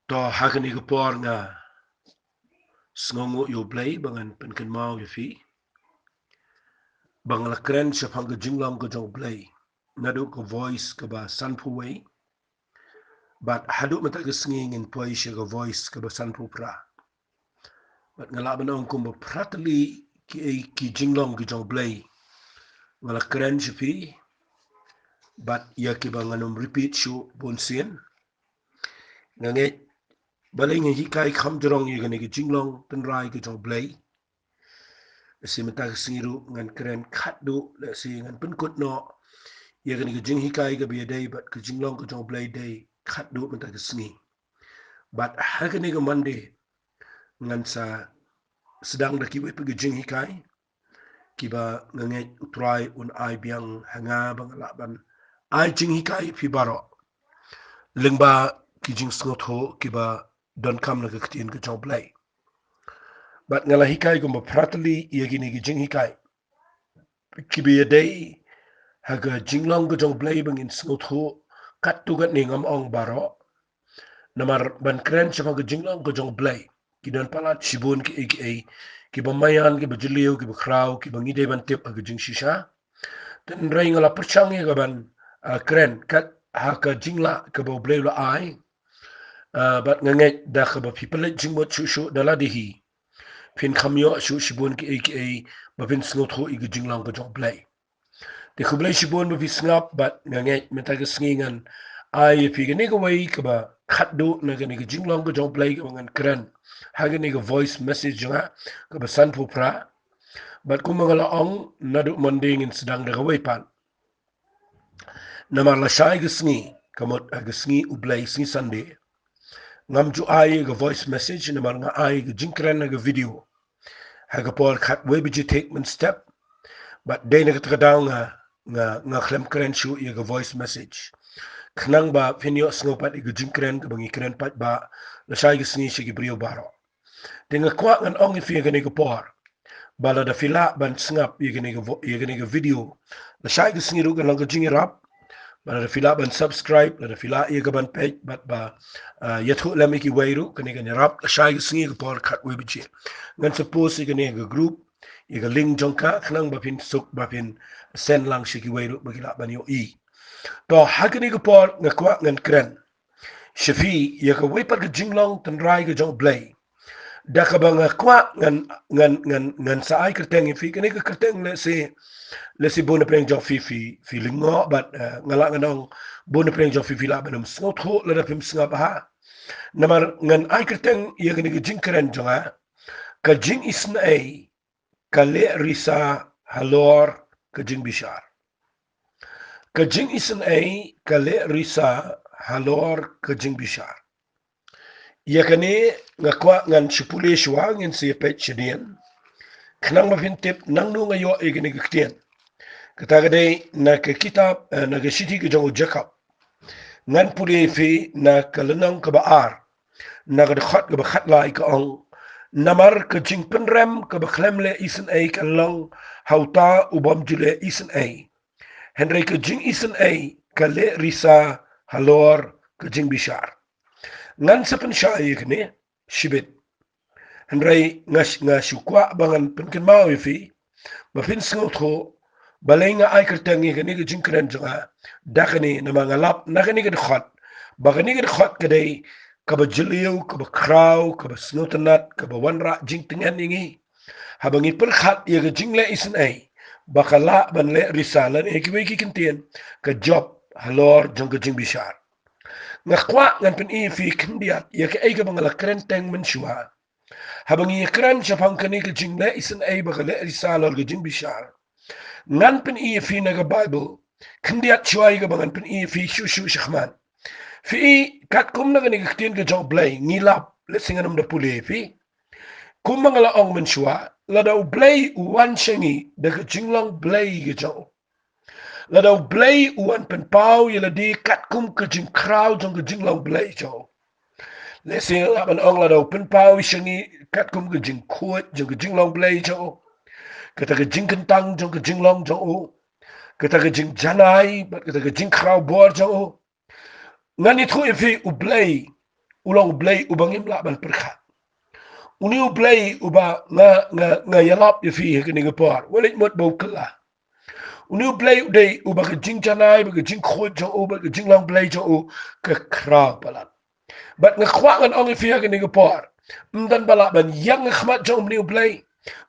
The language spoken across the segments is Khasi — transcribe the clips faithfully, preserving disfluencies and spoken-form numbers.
To ha kane ka por nga sngewnguh ïa U Blei ba ngan pynkynmaw ïa phi ba nga la kren shaphang ka jinglong ka jong U Blei naduh ka Voice kaba sanphew wei bad haduh mynta ka sngi ngin poi sha ka Voice kaba sanphew phra. Bad nga lah ban ong kumba phra tylli ki, ki jinglong ki jong U Blei nga la kren sha phi, bad ïa kiba ngan ym repeat shuh bun sien. Nga ngeit balei nga hikai kham jrong ïa kane ka jinglong tynrai ka jong U Blei. Lehse mynta ka sngi ruh ngan kren khatduh, lehse ngan pynkut noh ïa kane ka jinghikai kaba ïadei bad ka jinglong ka jong U Blei dei khatduh mynta ka sngi. Bad ha kane ka Monday ngan sa sdang da kiwei pat ki jinghikai kiba nga ngeit U Trai un ai biang ha nga ba nga lah ban ai jinghikai ïa phi baroh lyngba ki jingsngewthuh kiba donkam na ka ktien ka jong U Blei. Bad nga la hikai kumba phra tylli ïa kine ki jinghikai kiba ïadei ha ka jinglong ka jong U Blei ba ngin sngewthuh katto katne, ngam ong baroh. Namar ban kren shaphang ka jinglong ka jong U Blei ki don palat shibun kiei kiei kiba maïan, kiba jylliew, kiba khraw, kiba ngi dei ban tip ha ka jingshisha. Hynrei nga la pyrshang ïa ka ban, ah, kren kat ha ka jinglah kaba U Blei u la ai. Ah, bad nga ngeit da kaba phi pynleit jingmut shuh shuh da lade hi, phin kham ïoh shuh shibun kiei kiei ba phin sngewthuh ïa ka jinglong ka jong U Blei. Te khublei shibun ba phi sngap, bad nga ngeit mynta ka sngi ngan ai ïa phi kane kawei kaba khatduh na kane ka jinglong ka jong U Blei kaba ngan kren ha kane ka voice message jong nga kaba sanphew phra. Bad kumba nga la ong, naduh Monday ngin sdang da kawei pat. Namar lashai ka sngi, ka mut ha ka sngi U Blei, sngi Sunday, ngam ju ai ka voice message namar nga ai ka jingkren ha ka video ha ka por khatwei baje thik mynstep. Bad dei na kata ka daw nga, nga, nga khlem kren shuh ïa ka voice message, khnang ba phin ïoh sngew pat ïa ka jingkren kaba ngi kren pat ba lashai ka sngi sha ki briew baroh. Te nga kwah ngan ong ïa phi ha kane ka por ba lada phi lah ban sngap ïa kane ka vo-, ïa kane ka video lashai ka sngi ruh kan long ka jingïarap. Ba lada phi lah ban subscribe, lada phi lah ïa ka ban peit, bad ba, ah, ïathuh lem ïa kiwei ruh, kane kan ïarap lashai ka sngi ka por khatwei baje. Ngan sa post ïa kane ha ka group ïa ka link jong ka khnang ba phin suk, ba phin send lang sha kiwei ruh ba ki lah ban ïohi. To ha kane ka por nga kwah ngan kren sha phi ïa kawei pat ka jinglong tynrai ka jong U Blei. Da kaba nga kwah ngan, ngan, ngan, ngan sa ai kyrteng ïa phi, kane ka kyrteng lehse, lehse bun na pdeng jong phi, phi, phi lyngngoh, bad, eh, nga lah ngan ong bun na pdeng jong phi phi lah ban ym sngewthuh lada phim sngap bha. Namar ngan ai kyrteng ïa kane ka jingkren jong nga, ka jingisynei ka leh risa halor ka jingbishar. Ka jingisynei ka leh risa halor ka jingbishar. Ïa kane nga kwah ngan shu pule shuwa, ngin sa ïa peit shadien khnang ba phin tip nangno nga ïoh ïa kane ka ktien. Kata ka dei na ka kitab, eh, na ka shithi ka jong u Jakob. Ngan pule ïa phi na ka lynnong kaba ar, na ka dkhot kaba khatlai, ka ong: Namar ka jingpynrem kaba khlem leh isynei kan long ha uta u bym ju leh isynei, hynrei ka jingisynei ka leh risa halor ka jingbishar. Ngan sa pynshai ïa kane shibit. Hynrei nga sh-, nga shu kwah ba ngan pynkynmaw ïa phi ba phin sngewthuh balei nga ai kyrteng ïa kane ka jingkren jong nga da kane, namar nga lap na kane ka dkhot ba kane ka dkhot ka dei kaba jylliew, kaba khraw, kaba sngewtynnat, kaba wanrah jingtngen ïa ngi. Haba ngi pyrkhat ïa ka jingleh isynei ba ka lah ban leh risa lane ha kiwei ki kyntien ka jop halor jong ka jingbishar. Nga kwah ngan pyni ïa phi khyndiat ïa kaei kaba nga la kren teng mynshuwa. Haba ngi ïa kren shaphang kane ka jingleh isynei ba ka leh risa halor ka jingbishar, ngan pyni ïa phi na ka Baibl khyndiat shuwa ïa kaba ngan pyni ïa phi shuh shuh shakhmat. Phi i, katkum na kane ka ktien ka jong U Blei ngi lap, lehse ngan ym da pule ïa phi. Kumba nga la ong mynshuwa, lada U Blei u wan sha ngi da ka jinglong Blei ka jong u, lada U Blei u wan pynpaw ïa lade katkum ka jingkhraw jong ka jinglong Blei jong u, lehse lah ban ong lada u pynpaw sha ngi katkum ka jingkhuid jong ka jinglong Blei jong u, kata ka jingkyntang jong ka jinglong jong u, kata ka jingjanai bad kata ka jingkhraw bor jong u, ngan ïathuh ïa phi, U Blei u long u Blei uba ngim lah ban pyrkhat. Une u Blei uba nga, nga, nga ïalap ïa phi ha kane ka por, wat leit mut ba u kylla. Une u Blei u dei uba ka jingjanai, ba ka jingkhuid jong u, ba ka jinglong Blei jong u, ka khraw palat. Bad nga kwah ngan ong ïa phi ha kane ka por, ym don ba lah ban ïeng ha khmat jong une u Blei.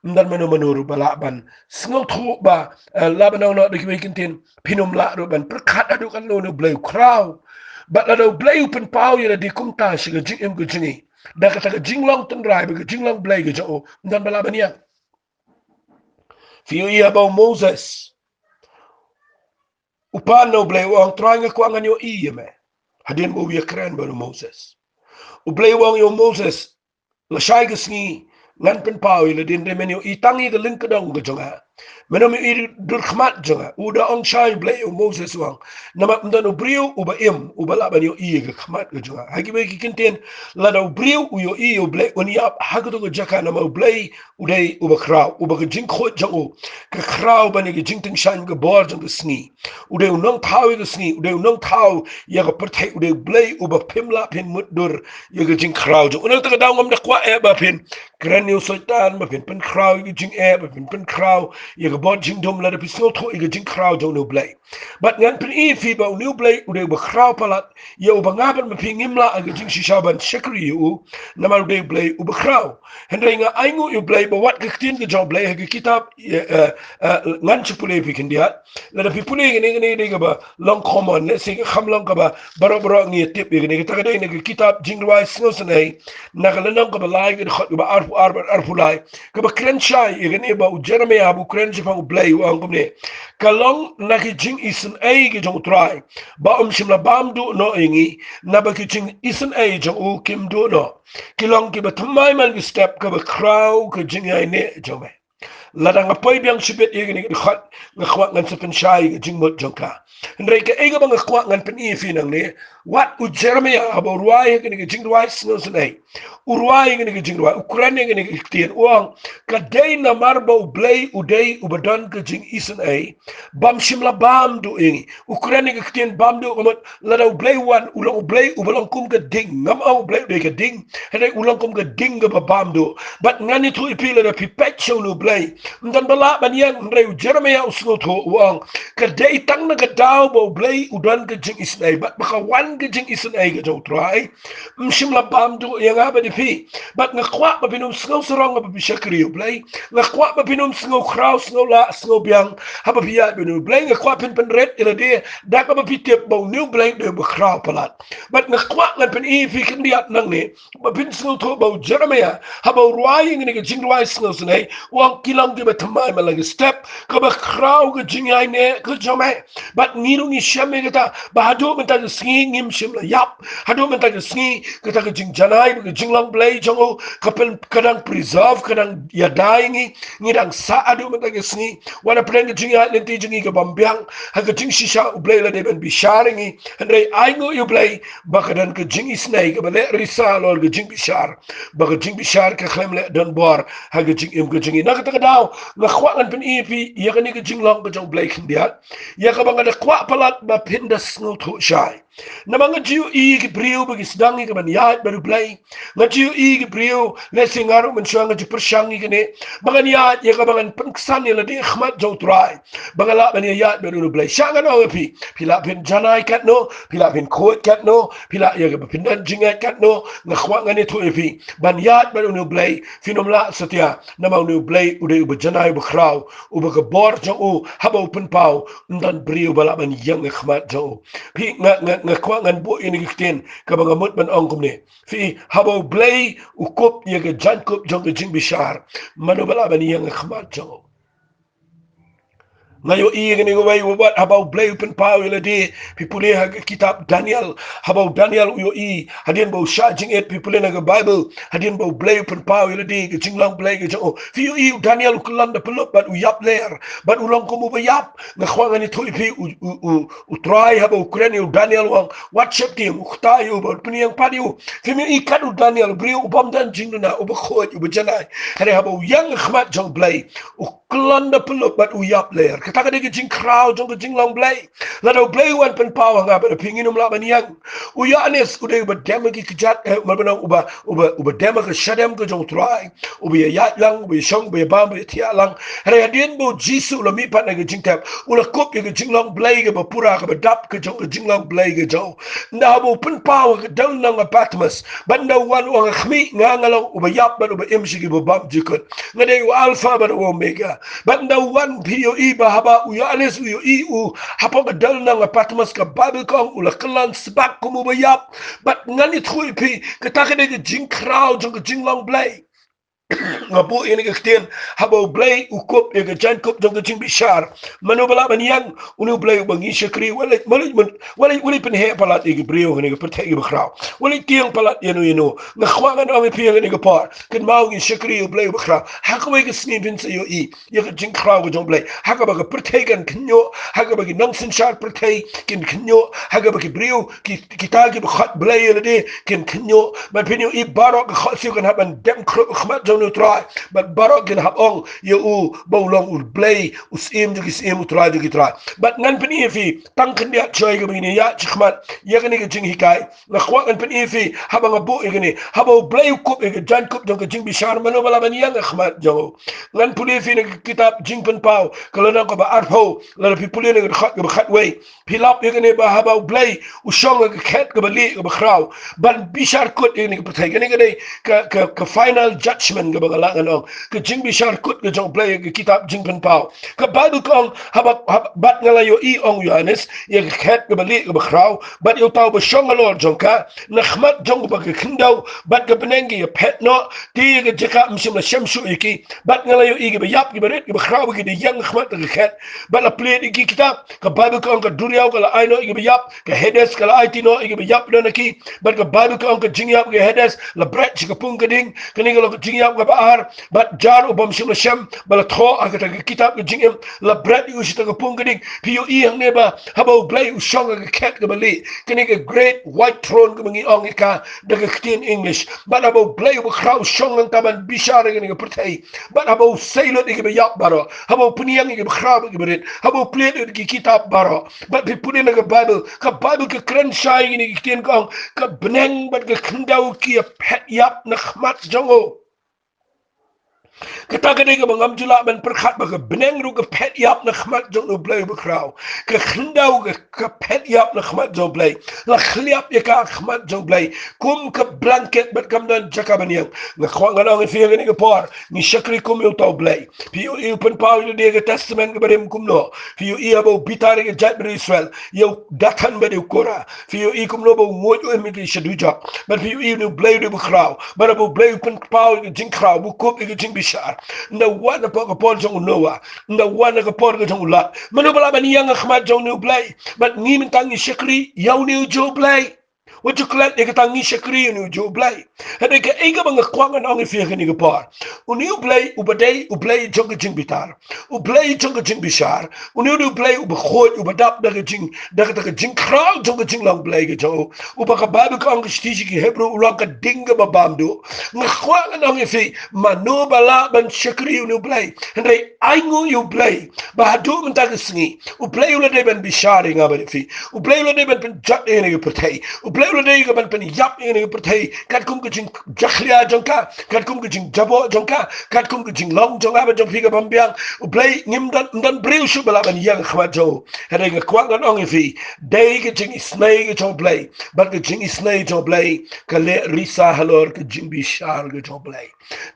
Ym don mano mano ruh ba lah ban sngewthuh ba, eh, lah ban ong noh da kiwei ki ktien, phin ym lah ruh ban pyrkhat haduh katno une u Blei u khraw. Bad lada u Blei u pynpaw ïa lade kumta sha ka jingim ka jong ngi, da kata ka jinglong tynrai bad ka jinglong Blei ka jong u, ym don ba lah ban ïeng. Phi ïohi haba u Moses u pan na u Blei, u ong, Trai, nga kwah ngan ïohi ïa me. Hadien ba u ïakren bad u Moses, u Blei u ong ïa u Moses, lashai ka sngi ngan pynpaw ïa lade, hynrei men ïohi tang ïa ka lyngkdong ka jong nga. Men ym ïohi dur khmat jong nga. U da ong shai u Blei ïa u Moses, u ong, namar ym don u briew uba im uba lah ban ïohi ïa ka khmat ka jong nga. Ha kiwei ki ktien, lada u briew u ïohi ïa u Blei un ïap ha kato ka jaka, namar u Blei u dei uba khraw, uba ka jingkhuid jong u ka khraw ban ïa ka jingtyngshaiñ ka bor jong ka sngi. U dei u nongthaw ïa ka sngi, u dei u nongthaw ïa ka pyrthei, u dei u Blei uba phim lah phin mutdur ïa ka jingkhraw jong u. Na kata ka daw ngam da kwah eh ba phin kren ïa u Soitan, ba phin pynkhraw ïa ka jingeh, ba phin pynkhraw ïa ka bor jingdum lada phi sngewthuh ïa ka jingkhraw jong une u Blei. Bad ngan pyni ïa phi ba une u Blei u dei uba khraw palat, ïa uba nga bad ma phi ngim lah ha ka jingshisha ban shakri ïa u, namar u dei u Blei uba khraw. Hynrei nga ainguh ïa u Blei ba wat ka ktien ka jong u Blei ha ka kitab, eh, eh, eh, ngan shu pule ïa phi khyndiat. Lada phi pule kane, kane dei kaba long common, lehse ka kham long kaba baroh baroh ngi tip ïa kane. Kata ka dei na ka kitab Jingrwai Sngewsynei, na ka lynnong kaba lai, ka dkhot kaba arphew ar bad arphew lai, kaba kren shai ïa kane ba u Jeremiah haba u kren shaphang u Blei u ong kumne: Ka long na ki jingisynei ki jong u Trai ba um shym la bam duh noh ïa ngi, naba ki jingisynei jong u kim duh noh. Ki long kiba thymmai man ki step, kaba khraw ka jingïaineh jong me. Lada nga poi biang shibit ïa kane ka dkhot, nga kwah ngan sa pynshai ïa ka jingmut jong ka. Hynrei kaei kaba nga kwah ngan pyni ïa phi nangne, wat u Jeremiah haba u rwai ïa kane ka Jingrwai Sngewsynei, u rwai ïa kane ka jingrwai, u kren ïa kane ka ktien, u ong, ka dei namar ba u Blei u dei uba don ka jingisynei, bym shym la bam duh ïa ngi. U kren ïa ka ktien bam duh, ka mut lada u Blei u wan, u long u Blei uba long kum ka ding. Ngam ong u Blei u dei ka ding, hynrei u long kum ka ding kaba bam duh. Bad ngan ïathuh ïa phi, lada phi peit sha une u Blei, ym don ba lah ban ïeng. Hynrei u Jeremiah u sngewthuh, u ong, ka dei tang na ka daw ba u Blei u don ka jingisynei, bad ba ka wan ka jingisynei ka jong u Trai, ym shym la bam duh ïa nga bad ïa phi. Bad nga kwah ba phin ym sngewsarong haba phi shakri ïa u Blei. Nga kwah ba phin ym sngewkhraw, sngewlah, sngewbiang haba phi ïaid bad une u Blei. Nga kwah phin pynrit ïa lade da kaba phi tip ba une u Blei u dei uba khraw palat. Bad nga kwah ngan pyni ïa phi khyndiat nangne ba phin sngewthuh ba u Jeremiah haba u rwai ïa kane ka Jingrwai Sngewsynei, u ong, ki long kiba thymmai man la ki step, kaba khraw ka jingïaineh ka jong me. Bad ngi ruh ngi shem ïa kata, ba haduh mynta ka sngi ngim shym la ïap. Haduh mynta ka sngi kata ka jingjanai bad ka jinglong Blei jong u ka pyn, ka dang preserve, ka dang ïada ïa ngi. Ngi dang sah haduh mynta ka sngi. Wat hapdeng ka jingïaid lynti jong ngi ka bym biang, ha ka jingshisha u Blei u la dei ban bishar ïa ngi. Hynrei ainguh ïa u Blei ba ka don ka jingisynei kaba leh risa halor ka jingbishar, ba ka jingbishar ka khlem leh donbor ha ka jingim ka jong ngi. Na kata ka daw nga kwah ngan pyni ïa phi ïa kane ka jinglong ka jong u Blei khyndiat, ïa kaba nga da kwah palat ba phin da sngewthuh shai. Namar nga ju ïohi ïa ki briew ba ki sdang ïa ka ban ïaid bad u Blei. Nga ju ïohi ïa ki briew, lehse nga ruh mynshuwa nga ju pyrshang ïa kane, ba ngan ïaid ïa kaba ngan pynksan ïa lade ha khmat jong u Trai, ba nga lah ban ïaid bad une u Blei. Sha ngan ong ïa phi, phi lah phin janai katno, phi lah phin khuid katno, phi lah ïa kaba phin don jingngeit katno, nga kwah ngan ïathuh ïa phi, ban ïaid bad une u Blei phin ym lah satia. Namar une u Blei u dei uba janai, uba khraw, uba ka bor jong u haba u pynpaw, ym don briew ba lah ban ïeng ha khmat jong u. Phi, nga, nga, nga kwah ngan buh ïa kane ka ktien kaba nga mut ban ong kumne. Phi, haba u Blei u kup ïa ka jaiñkup jong ka jingbishar, mano ba lah ban ïeng ha khmat jong u? Nga ïohi ïa kane kawei, wat haba u Blei u pynpaw ïa lade, phi pule ha ka kitab Daniel, haba u Daniel u ïohi, hadien ba u shah jingit, phi pule na ka Baibl, hadien ba u Blei u pynpaw ïa lade ka jinglong Blei ka jong u, phi ïohi u Daniel u kyllon da pyllup bad u ïap ler, bad u long kum uba ïap. Nga kwah ngan ïathuh ïa phi, u, u, u, u Trai haba u kren ïa u Daniel u ong, wat sheptieng, u kta ïa u bad u pynïeng pat ïa u. Phim ïohi kat u Daniel, u briew u bym don jingduna, uba khuid, uba janai. Hynrei haba u ïeng ha khmat jong u Blei, u kyllon da pyllup bad u ïap ler. Kata ka dei ka jingkhraw jong ka jinglong Blei. Lada U Blei u wan pynpaw ha nga bad phi, ngin ym lah ban ïeng. U Ïoannis u dei uba dem ha ki kjat, eh, uba, uba, uba, uba dem ha ka shadem ka jong U Trai. Uba ïaid lang, uba ïashong, uba ïabam, uba ïathiah lang. Hynrei hadien ba U Jisu u la mihpat na ka jingtep, u la kup ïa ka jinglong Blei kaba pura, kaba dap ka jong ka jinglong Blei ka jong u. Ynda haba u pynpaw ha ka dewlynnong Patmos, bad ynda u wan u ong, khmih, nga nga long uba ïap bad uba im sha kiba bymjukut. Nga dei u Alpha bad u Omega. Bad ynda u wan, phi ïohi ba haba u Ïoannis u ïohi u hapoh ka dewlynnong Patmos, ka Baibl ka ong u la kyllon sbak kum uba ïap. Bad ngan ïathuh ïa phi, kata ka dei ka jingkhraw jong ka jinglong Blei. Nga buh ïa kane ka ktien, haba U Blei u kup ïa ka jaiñkup jong ka jingbishar, mano ba lah ban ïeng? Une U Blei uba ngi shakri. Wat leit, wat leit, wat leit, wat leit pynheh palat ïa ki briew ha kane ka pyrthei kaba khraw. Wat leit tieng palat ïano ïano. Nga kwah ngan ong ïa phi ha kane ka por, kynmaw, ngi shakri ïa U Blei uba khraw. Ha kawei ka sngi phin sa ïohi ïa ka jingkhraw ka jong U Blei. Ha kaba ka pyrthei kan kynñiuh, ha kaba ki nongsynshar pyrthei kin kynñiuh, ha kaba ki briew, ki, kita kiba khot blei ïa lade kin kynñiuh. Bad phin ïohi baroh ka khohsiew kan hap ban dem khrup ha khmat jong une U Trai. Bad baroh kin hap ong ïa u ba u long U Blei, U Syiem jong ki syiem, U Trai jong ki trai. Bad ngan pyni ïa phi tang khyndiat shuwa kaba ngin ïaid shakhmat ïa kane ka jinghikai. Nga kwah ngan pyni ïa phi, haba nga buh ïa kane, haba U Blei u kup ïa ka jaiñkup jong ka jingbishar, mano ba lah ban ïeng ha khmat jong u? Ngan pule ïa phi na ka kitab Jingpynpaw, ka lynnong kaba arphew, lada phi pule na ka dkhot kaba khatwei, phi lap ïa kane ba haba U Blei u shong ha ka khet kaba lieh kaba khraw ban bishar kut ïa kane ka pyrthei. Kane ka dei ka, ka, ka final judgment kaba nga lah ngan ong, ka jingbishar kut ka jong U Blei ha ka kitab Jingpynpaw. Ka Baibl ka ong, haba, haba, bad nga la ïohi, ong u Ïoannis, ïa ka khet kaba lieh kaba khraw, bad ïa uta uba shong halor jong ka. Na khmat jong u ba ka khyndew bad ka bneng ki ïaphet noh, te ïa ka jaka ym shym la shem shuh ïa ki. Bad nga la ïohi kiba ïap, kiba rit, kiba khraw, ki da ïeng ha khmat ka khet. Bad la plied ïa ki kitab. Ka Baibl ka ong ka duriaw ka la ai noh ïa kiba ïap, ka Hades ka la aiti noh ïa kiba ïap na ki. Bad ka Baibl ka ong ka jingïap ka Hades la bret sha ka pung ka ding. Kane ka long ka jingïap kaba ar. Bad jar u bym shym la shem ba la thoh ha kata ka kitab ka jingim, la bret ïa u sha kata ka pung ka ding. Phi ïohi hangne ba haba U Blei u shong ha ka khet kaba lieh, kane ka great white throne kaba ngi ong ïa ka da ka ktien English. Bad haba U Blei uba khraw u shong hangta ban bishar ïa kane ka pyrthei. Bad haba u sei lut ïa kiba ïap baroh, haba u pynïeng ïa kiba khraw bad kiba rit, haba u plied lut ïa ki kitab baroh. Bad phi pule na ka Baibl, ka Baibl ka kren shai ïa kine ki ktien, ka ong ka bneng bad ka khyndew ki ïaphet ïap na khmat jong u. Kata ka dei kaba ngam ju lah ban pyrkhat ba ka bneng ruh ka phet ïap na khmat jong U Blei uba khraw. Ka khyndew ka, ka phet ïap na khmat jong U Blei. La khliap ïa ka ha khmat jong U Blei kum ka blanket bad kam don jaka ban ïeng. Nga kwah ngan ong ïa phi ha kane ka por, ngi shakri kum ïa uta U Blei. Phi ïohi u pynpaw ïa lade ha ka Testament kaba rim kumno. Phi ïohi haba u bitar ïa ka jaitbynriew Israel, ïa u Dathan bad ïa u Korah. Phi ïohi kumno ba u nguid u im ïa ki sha dujok. Bad phi ïohi une U Blei u dei uba khraw. Bad haba U Blei u pynpaw ïa ka jingkhraw, ba u kup ïa ka jingbishar, ynda wan hapoh ka por jong u Noah, ynda wan ha ka por ka jong u Lot, mano ba lah ban ïeng ha khmat jong une U Blei? Bad ngi mynta ngi shakri ïa une ujuh U Blei. Wat ju klet ïa kata, ngi shakri ïa une ujuh U Blei. Hynrei kaei kaba nga kwah ngan ong ïa phi ha kane ka por, une U Blei uba dei U Blei jong ka jingbitar, U Blei jong ka jingbishar, une U Blei uba khuid, uba dap da ka jing, da kata ka jingkhraw jong ka jinglong Blei ka jong u, uba ka Baibl ka ong ka shithi sha ki Hebru u long ka ding kaba bam duh. Nga kwah ngan ong ïa phi, mano ba lah ban shakri une U Blei? Hynrei ainguh ïa U Blei ba haduh mynta ka sngi U Blei u la dei ban bishar ïa nga bad ïa phi. U Blei u la dei ban pynjot ïa kane ka pyrthei. U Blei u la dei ban pynïap ïa kane ka pyrthei katkum ka jingjakhlia jong ka, katkum ka jingjaboh jong ka, katkum ka jinglong jong nga bad jong phi kaba ym biang. U Blei, ngim don, ym don briew shuh ba lah ban ïeng ha khmat jong u. Hynrei nga kwah ngan ong ïa phi, dei ka jingisynei ka jong U Blei, bad ka jingisynei jong U Blei ka leh risa halor ka jingbishar ka jong U Blei.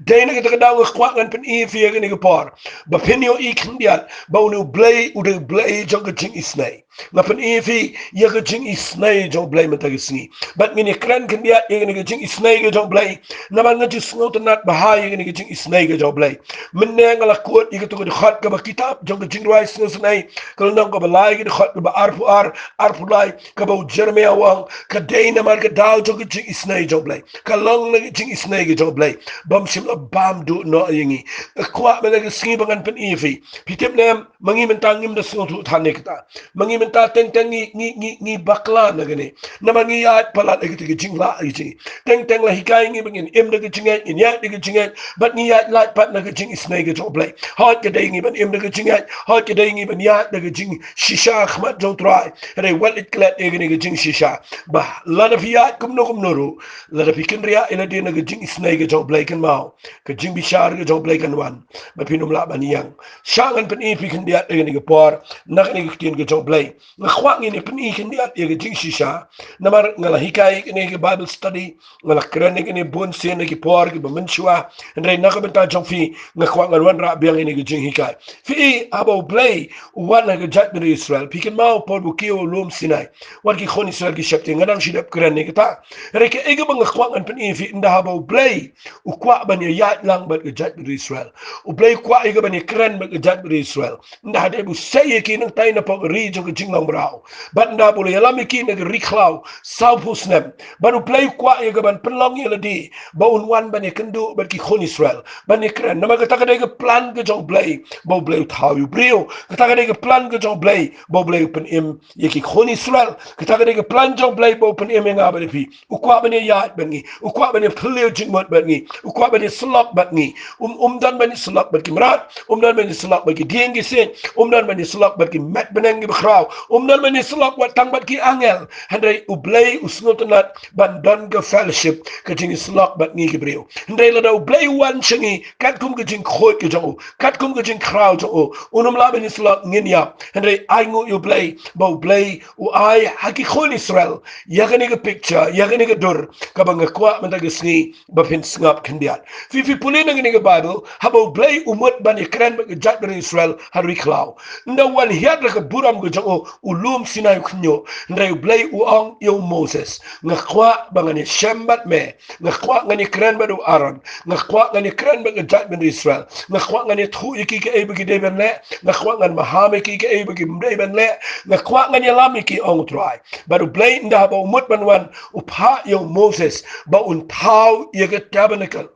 Dei na kata ka daw nga kwah ngan pyni ïa phi ha kane ka por ba phin ïohi khyndiat ba une U Blei u dei U Blei jong ka jingisynei. Nga pyni ïa phi ïa ka jingisynei jong U Blei mynta ka sngi. Bad ngin ïa kren khyndiat ïa kane ka jingisynei ka jong U Blei, namar nga ju sngewtynnat bha ïa kane ka jingisynei ka jong U Blei. Mynne nga la kut ïa kato ka dkhot kaba kitab jong ka Jingrwai Sngewsynei, ka lynnong kaba lai, ka dkhot kaba arphew ar, arphew lai, kaba u Jeremaïah u ong, ka dei namar ka daw jong ka jingisynei jong U Blei. Ka long na ka jingisynei ka jong U Blei bym shym la bam duh noh ïa ngi. Nga kwah mynta ka sngi ba ngan pyni ïa phi. Phi tip ne em, ma ngi mynta ngim da sngewthuh than ïa kata. Ma ngi Mynta teng teng ngi, ngi, ngi, ngi bakla na kane. Namar ngi ïaid palat ïa kata ka jinglah ïa ka jing. Teng teng la hikai ngi ba ngin im da ka jingngeit, ngin ïaid da ka jingngeit, bad ngi ïaid lait pat na ka jingisynei ka jong U Blei. Hooid ka dei ngi ban im da ka jingngeit, hooid ka dei ngi ban ïaid da ka jingshisha ha khmat jong U Trai. Hynrei wat leit klet ïa kane ka jingshisha. Ba lada phi ïaid kumno kumno ruh, lada phi kynriah ïa lade na ka jingisynei ka jong U Blei, kynmaw, ka jingbishar ka jong U Blei kan wan. Bad phin ym lah ban ïeng. Shah ngan pyni ïa phi khyndiat ïa kane ka por na kane ka ktien ka jong U Blei. Nga kwah ngin ïa pyni khyndiat ïa ka jingshisha. Namar nga la hikai ïa kane ka Bible study, nga la kren ïa kane bun sien ha ki por kiba mynshuwa. Hynrei na ka bynta jong phi, nga kwah ngan wanrah biang ïa kane ka jinghikai. Phi i, haba U Blei u wan ha ka jaitbynriew Israel, phi kynmaw por ba u kiew ha u lum Sinai, wat ki khun Israel ki sheptieng, nga dang shu dep kren ïa kata. Hynrei kaei kaba nga kwah ngan pyni ïa phi, ynda haba U Blei u kwah ban ïaid lang bad ka jaitbynriew Israel, U Blei u kwah ïa ka ban ïakren bad ka jaitbynriew Israel, ynda hadien ba u sei ïa ki nangtai napoh ka ri jong ka jinglong mraw, bad ynda ba u la ïalam ïa ki na ka ri khlaw sawphew snem, bad U Blei u kwah ïa ka ban pynlong ïa lade ba un wan ban ïakynduh bad ki khun Israel, ban ïakren. Namar kata ka dei ka plan ka jong U Blei ba U Blei u thaw ïa u briew. Kata ka dei ka plan ka jong U Blei ba U Blei u pynim ïa ki khun Israel. Kata ka dei ka plan jong U Blei ba u pynim ïa nga bad ïa phi. U kwah ban ïaid bad ngi, u kwah ban ïaphylliew jingmut bad ngi, u kwah ban ïasyllok bad ngi. Um, um don ban ïasyllok bad ki mrad, um don ban ïasyllok bad ki dieng ki siej, um don ban ïasyllok bad ki met bneng kiba khraw, um don ban ïasyllok wat tang bad ki angel. Hynrei U Blei u sngewtynnat ban don ka fellowship, ka jingïasyllok bad ngi ki briew. Hynrei lada U Blei u wan sha ngi katkum ka jingkhuid ka jong u, katkum ka jingkhraw jong u, un ym lah ban ïasyllok, ngin ïap. Hynrei ai nguh ïa U Blei ba U Blei u ai ha ki khun Israel ïa kane ka picture, ïa kane ka dur kaba nga kwah mynta ka sngi ba phin sngap khyndiat. Phi, phi pule na kane ka Bible, haba U Blei u mut ban ïakren bad ka jaitbynriew Israel ha ri khlaw, ynda u wan hiar da ka burom ka jong u, u lum Sinai u khñiuh. Hynrei U Blei u ong ïa u Moses, nga kwah ba ngan ïashem bad me, nga kwah ngan ïakren bad u Aaron, nga kwah ngan ïakren bad ka jaitbynriew Israel, nga kwah ngan ïathuh ïa ki kaei ba ki dei ban leh, nga kwah ngan maham ïa ki kaei ba kim dei ban leh, nga kwah ngan ïalam ïa ki, ong U Trai. Bad U Blei ynda haba u mut ban wan, u phah ïa u Moses ba un thaw ïa ka tabernacle.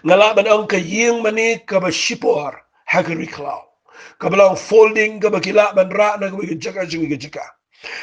Nga lah ban ong ka ïing mane kaba shipor ha ka ri khlaw, kaba long folding, kaba ki lah ban rah na kawei ka jaka sha kawei ka jaka.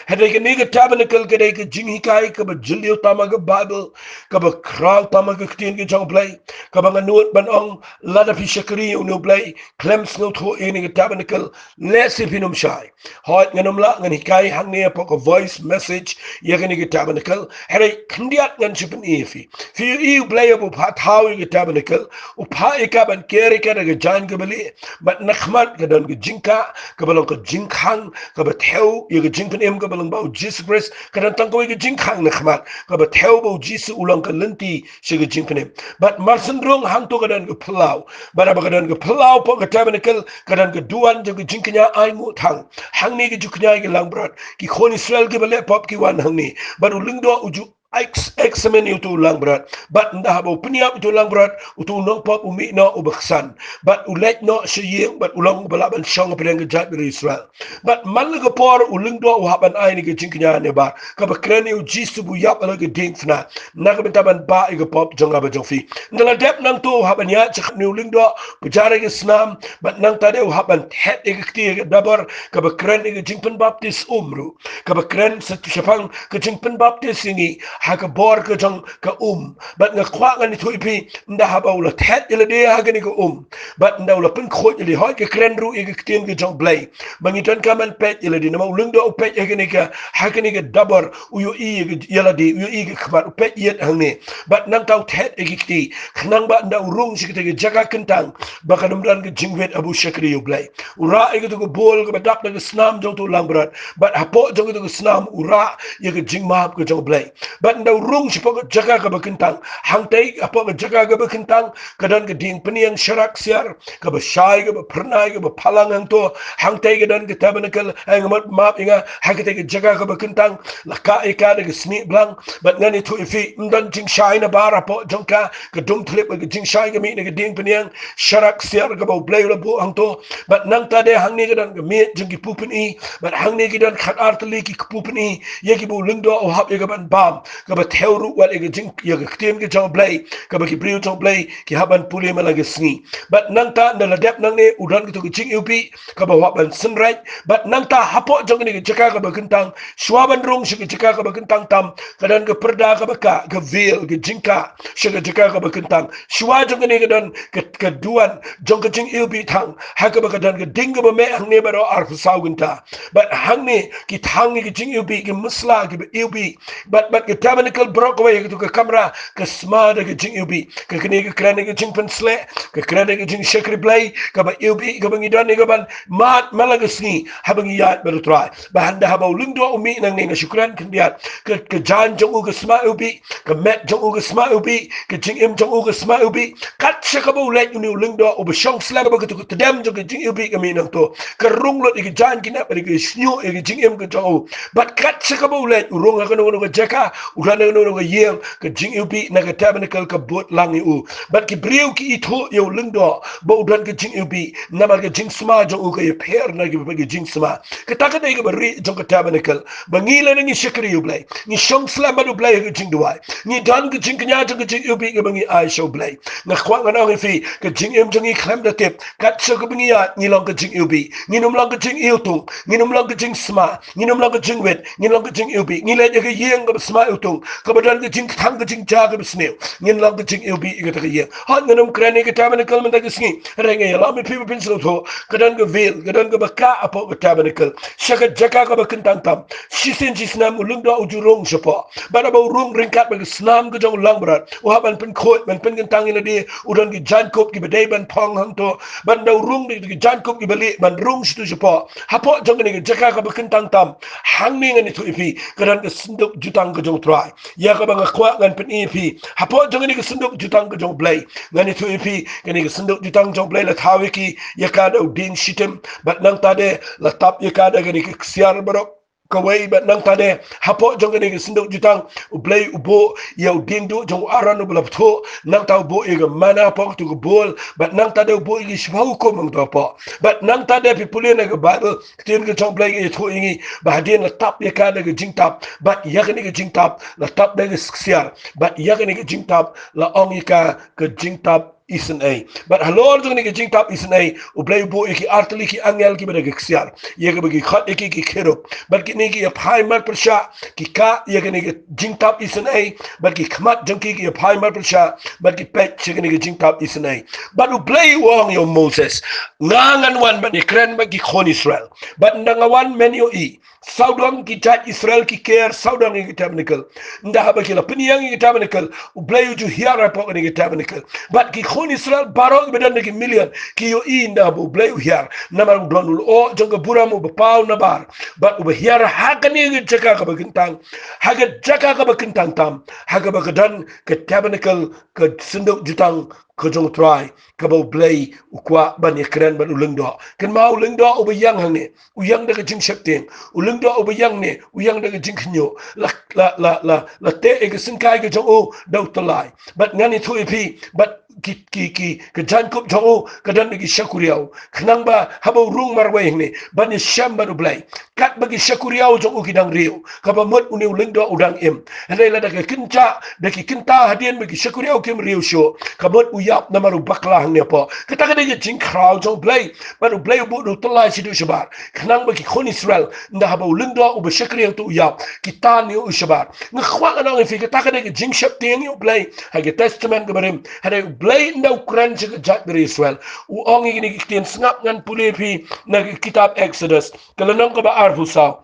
Hynrei kane ka tabernacle ka dei ka jinghikai kaba jylliew tam ha ka Bible, kaba khraw tam ha ka ktien ka jong U Blei, kaba nga nud ban ong, lada phi shakri ïa une U Blei, khlem sngewthuh ïa kane ka tabernacle, lehse phin ym shai. Hooid, ngan ym lah ngan hikai hangne hapoh ka voice message ïa kane ka tabernacle. Hynrei khyndiat ngan shu pyni ïa phi. Phi ïohi U Blei haba u phah thaw ïa ka tabernacle, u phah ïa ka ban ker ïa ka da ka jaiñ kaba lieh. Bad na khmat ka don ka jingkah kaba long ka jingkhang kaba thew ïa ka jingpynim kaba long ba U Jisu Khrist. Ka don tang kawei ka jingkhang na khmat kaba thew ba U Jisu u long ka lynti sha ka jingpynim. Bad mar shen rung hangto ka don ka phyllaw. Bad haba ka don ka phyllaw hapoh ka tabernacle, ka don ka duwan jong ka jingkñia ainguh thang. Hangne ki ju kñia ki langbrot. Ki khun Israel kiba leh pop ki wan hangne. Bad u lyngdoh u ju ex-, examine ïa uto u langbrot. Bad ynda haba u pynïap ïa uto u langbrot, uto u nongpop u mih noh uba ksan. Bad u leit noh sha ïing, bad u long uba lah ban shong hapdeng ka jaitbynriew Israel. Bad man la ka por u lyngdoh u hap ban ai ïa ka jingkñia ne ba kaba kren ïa U Jisu ba u ïap ha la ka diengphna na ka bynta ban bah ïa ka pop jong nga bad jong phi. Ynda la dep nangto u hap ban ïaid sha une u lyngdoh, pynjar ïa ka snam, bad nangta de u hap ban thet ïa ka kti ha ka dabor, kaba kren ïa ka jingpynbaptis um ruh. Kaba kren shaphang ka jingpynbaptis ïa ngi ha ka bor ka jong ka um. Bad nga kwah ngan ïathuh ïa phi, ynda haba u la thet ïa lade ha kane ka um, bad ynda u la pynkhuid ïa lade, hooid ka kren ruh ïa ka ktien ka jong U Blei ba ngi donkam ban peit ïa lade. Namar u lyngdoh u peit ha kane ka, ha kane ka dabor, u ïohi ïa ka, ïa lade, u ïohi ka khmat, u peit ïit hangne. Bad nangta u thet ïa ki kti, khnang ba ynda u rung sha kata ka jaka kyntang, ba kan ym don ka jingwit haba u shakri ïa U Blei. U rah ïa kato ka bol kaba dap da ka snam jong uto u langbrot. Bad hapoh jong kato ka snam u rah ïa ka jingmap ka jong U Blei. Bad ynda u rung shapoh ka jaka kaba kyntang, hangtei hapoh ka jaka kaba kyntang ka don ka diengphniang sharak siar, kaba shai, kaba phyrnai, kaba phalang hangto. Hangtei ka don ka tabernacle, ai nga mut map ïa nga, ha katei ka jaka kaba kyntang la kah ïa ka da ka snieh blang. Bad ngan ïathuh ïa phi, ym don jingshai na bar hapoh jong ka, ka dum thlip bad ka jingshai ka mih na ka diengphniang sharak siar kaba U Blei u la buh hangto. Bad nangta de hangne ka don ka miej jong ki kpu pyni, bad hangne ki don khatar tylli ki kpu pyni ïa kiba u lyngdoh u hap ïa ka ban bam. kaba thew ruh wat ïa ka jing, ïa ka ktien ka jong U Blei, kaba ki briew jong U Blei ki hap ban pule man la ka sngi. Bad nangta ynda la dep nangne u don katu ka jingiwbih kaba hap ban synreit. Bad nangta hapoh jong kane ka jaka kaba kyntang, shuwa ban rung sha ka jaka kaba kyntang tam, ka don ka pyrda kaba kah, ka veil, ka jingkah sha ka jaka kaba kyntang. Shuwa jong kane ka don ka, ka duwan jong ka jingiwbih thang, ha kaba ka don ka ding kaba meh hangne baroh arphew saw kynta. Bad hangne ki thang ïa ka jingiwbih, ki musla kiba iwbih. Bad, bad ka tabernacle baroh kawei ha katu ka kamra ka sma da ka jingiwbih. Ka kane ka kren ïa ka jingpynsleh, ka kren ïa ka jingshakri Blei kaba iwbih, kaba ngi don ïa ka ban mad man la ka sngi haba ngi ïaid bad U Trai. Bad hynda haba u lyngdoh u mih nangne, nga shu kren khyndiat, ka, ka jaiñ jong u ka sma iwbih, ka met jong u ka sma iwbih, ka jingim jong u ka sma iwbih. Kat sha kaba u leit une u lyngdoh uba shong slem, kaba katu ka tdem jong ka jingiwbih ka mih nangto, ka rung lut ïa ka jaiñ, ka nep, ïa ka shñiuh, ïa ka jingim ka jong u. Bad kat sha kaba u leit, u rung ha kano kano ka jaka, u don ha kano kano ka ïing, ka jingiwbih na ka tabernacle ka bud lang ïa u. Bad ki briew ki ithuh ïa u lyngdoh ba u don ka jingiwbih, namar ka jingsma jong u ka ïapher na kiba ki jingsma. Kata ka dei kaba rieh jong ka tabernacle, ba ngi lada ngi shakri U Blei, ngi shong slem bad U Blei ha ka jingduwai, ngi don ka jingkñia jong ka jingiwbih kaba ngi ai sha U Blei. Nga kwah ngan ong ïa phi, ka jingim jong ngi khlem da tip, kat sha kaba ngi ïaid, ngi long ka jingiwbih. Ngin ym long ka jingiwtung, ngin ym long ka jingsma, ngin ym long ka jingwit, ngin long ka jingiwbih. Ngi leit ïa ka ïing kaba sma iwtung, kaba don ka jingkthang, ka jingjia kaba sniew, ngin long ka jingiwbih ïa kata ka ïing. Hooid, ngan ym kren ïa ka tabernacle mynta ka sngi, hynrei nga ïalam ïa phi ba phin sngewthuh, ka don ka veil, ka don kaba kah hapoh ka tabernacle. Sha ka jaka kaba kyntang tam, shisien shi snem u lyngdoh u ju rung shapoh. Bad haba u rung ryngkat bad ka snam ka jong u langbrot, u hap ban pynkhuid, ban pynkyntang ïa lade, u don ki jaiñkup kiba dei ban phong hangto. Bad ynda u rung da ki jaiñkup kiba lieh, ban rung shatu shapoh, hapoh jong kane ka jaka kaba kyntang tam, hangne ngan ïathuh ïa phi, ka don ka synduk jutang ka jong U Trai, ïa kaba nga kwah ngan pyni ïa phi. Hapoh jong kane ka synduk jutang ka jong U Blei, ngan ïathuh ïa phi, kane ka synduk jutang jong U Blei la thaw ïa ki, ïa ka da u dieng shitim. Bad nangta de la tap ïa ka da kane ka ksiar baroh kawei. Bad nangta de hapoh jong kane ka synduk jutang, U Blei u buh ïa u dieng duh jong u Aaron uba la bthuh. Nangta u buh ïa ka manna hapoh katu ka bowl. Bad nangta de u buh ïa ki shiphew hukum hangto hapoh. Bad nangta de, phi pule na ka Baibl, ktien ka jong U Blei ka ïathuh ïa ngi ba hadien la tap ïa ka da ka jingtap, bad ïa kane ka jingtap la tap da ka ksiar, bad ïa kane ka jingtap la ong ïa ka ka jingtap isynei. Bad halor jong kane ka jingtap isynei, U Blei u buh ïa ki artylli ki angel kiba da ka ksiar, ïa kaba ki khot ïa ki ki kherub. Bad kine ki ïa phai marpyrshah, ki kah ïa kane ka jingtap isynei. Bad ki khmat jong ki ki ïa phai marpyrshah, bad ki peit sha kane ka jingtap isynei. Bad U Blei u ong ïa u Moses, nga ngan wan ban ïakren bad ki khun Israel. Bad ynda nga wan, men ïohi, sawdong ki jait Israel ki ker sawdong ïa ka tabernacle. Ynda haba ki la pynïeng ïa ka tabernacle, U Blei u ju hiar hapoh kane ka tabernacle. Bad ki khun Israel baroh kiba don da ki million ki ïohi ynda haba U Blei u hiar, namar u don u lyoh jong ka burom uba paw nabar, bad uba hiar ha kane ka jaka kaba kyntang, ha ka jaka kaba kyntang tam, ha kaba ka don ka tabernacle, ka synduk jutang ka jong U Trai, kaba U Blei u kwah ban ïakren bad u lyngdoh. Kynmaw, u lyngdoh uba ïeng hangne, u ïeng da ka jingsheptieng. U lyngdoh uba ïeng ne, u ïeng da ka jingkhynñiuh. La, la, la, la, la teh ïa ka syngkai ka jong u da u tyllai. Bad ngan ïathuh ïa phi, bad ki, ki, ki, ka jaiñkup jong u ka don da ki shakuriaw. Khnang ba haba u rung marwei hangne ban ïashem bad U Blei, katba ki shakuriaw jong u ki dang riew, kaba mut une u lyngdoh u dang im. Hynrei lada ka kynjah da ki kynta hadien ba ki shakuriaw kim riew shuh, ka mut u ïap namar u bakla hangne hapoh. Kata ka dei ka jingkhraw jong U Blei. Bad U Blei u buh da u tyllai shaduh shabar, khnang ba ki khun Israel, ynda haba u lyngdoh uba shakri hangto u ïap, ki tan ïa u shabar. Nga kwah ngan ong ïa phi, kata ka dei ka jingsheptieng ïa U Blei ha ka Testament kaba rim. Hynrei U Blei ynda u kren sha ka jaitbynriew Israel, u ong ïa kine ki ktien. Sngap, ngan pule ïa phi na ka kitab Exodus, ka lynnong kaba arphew saw.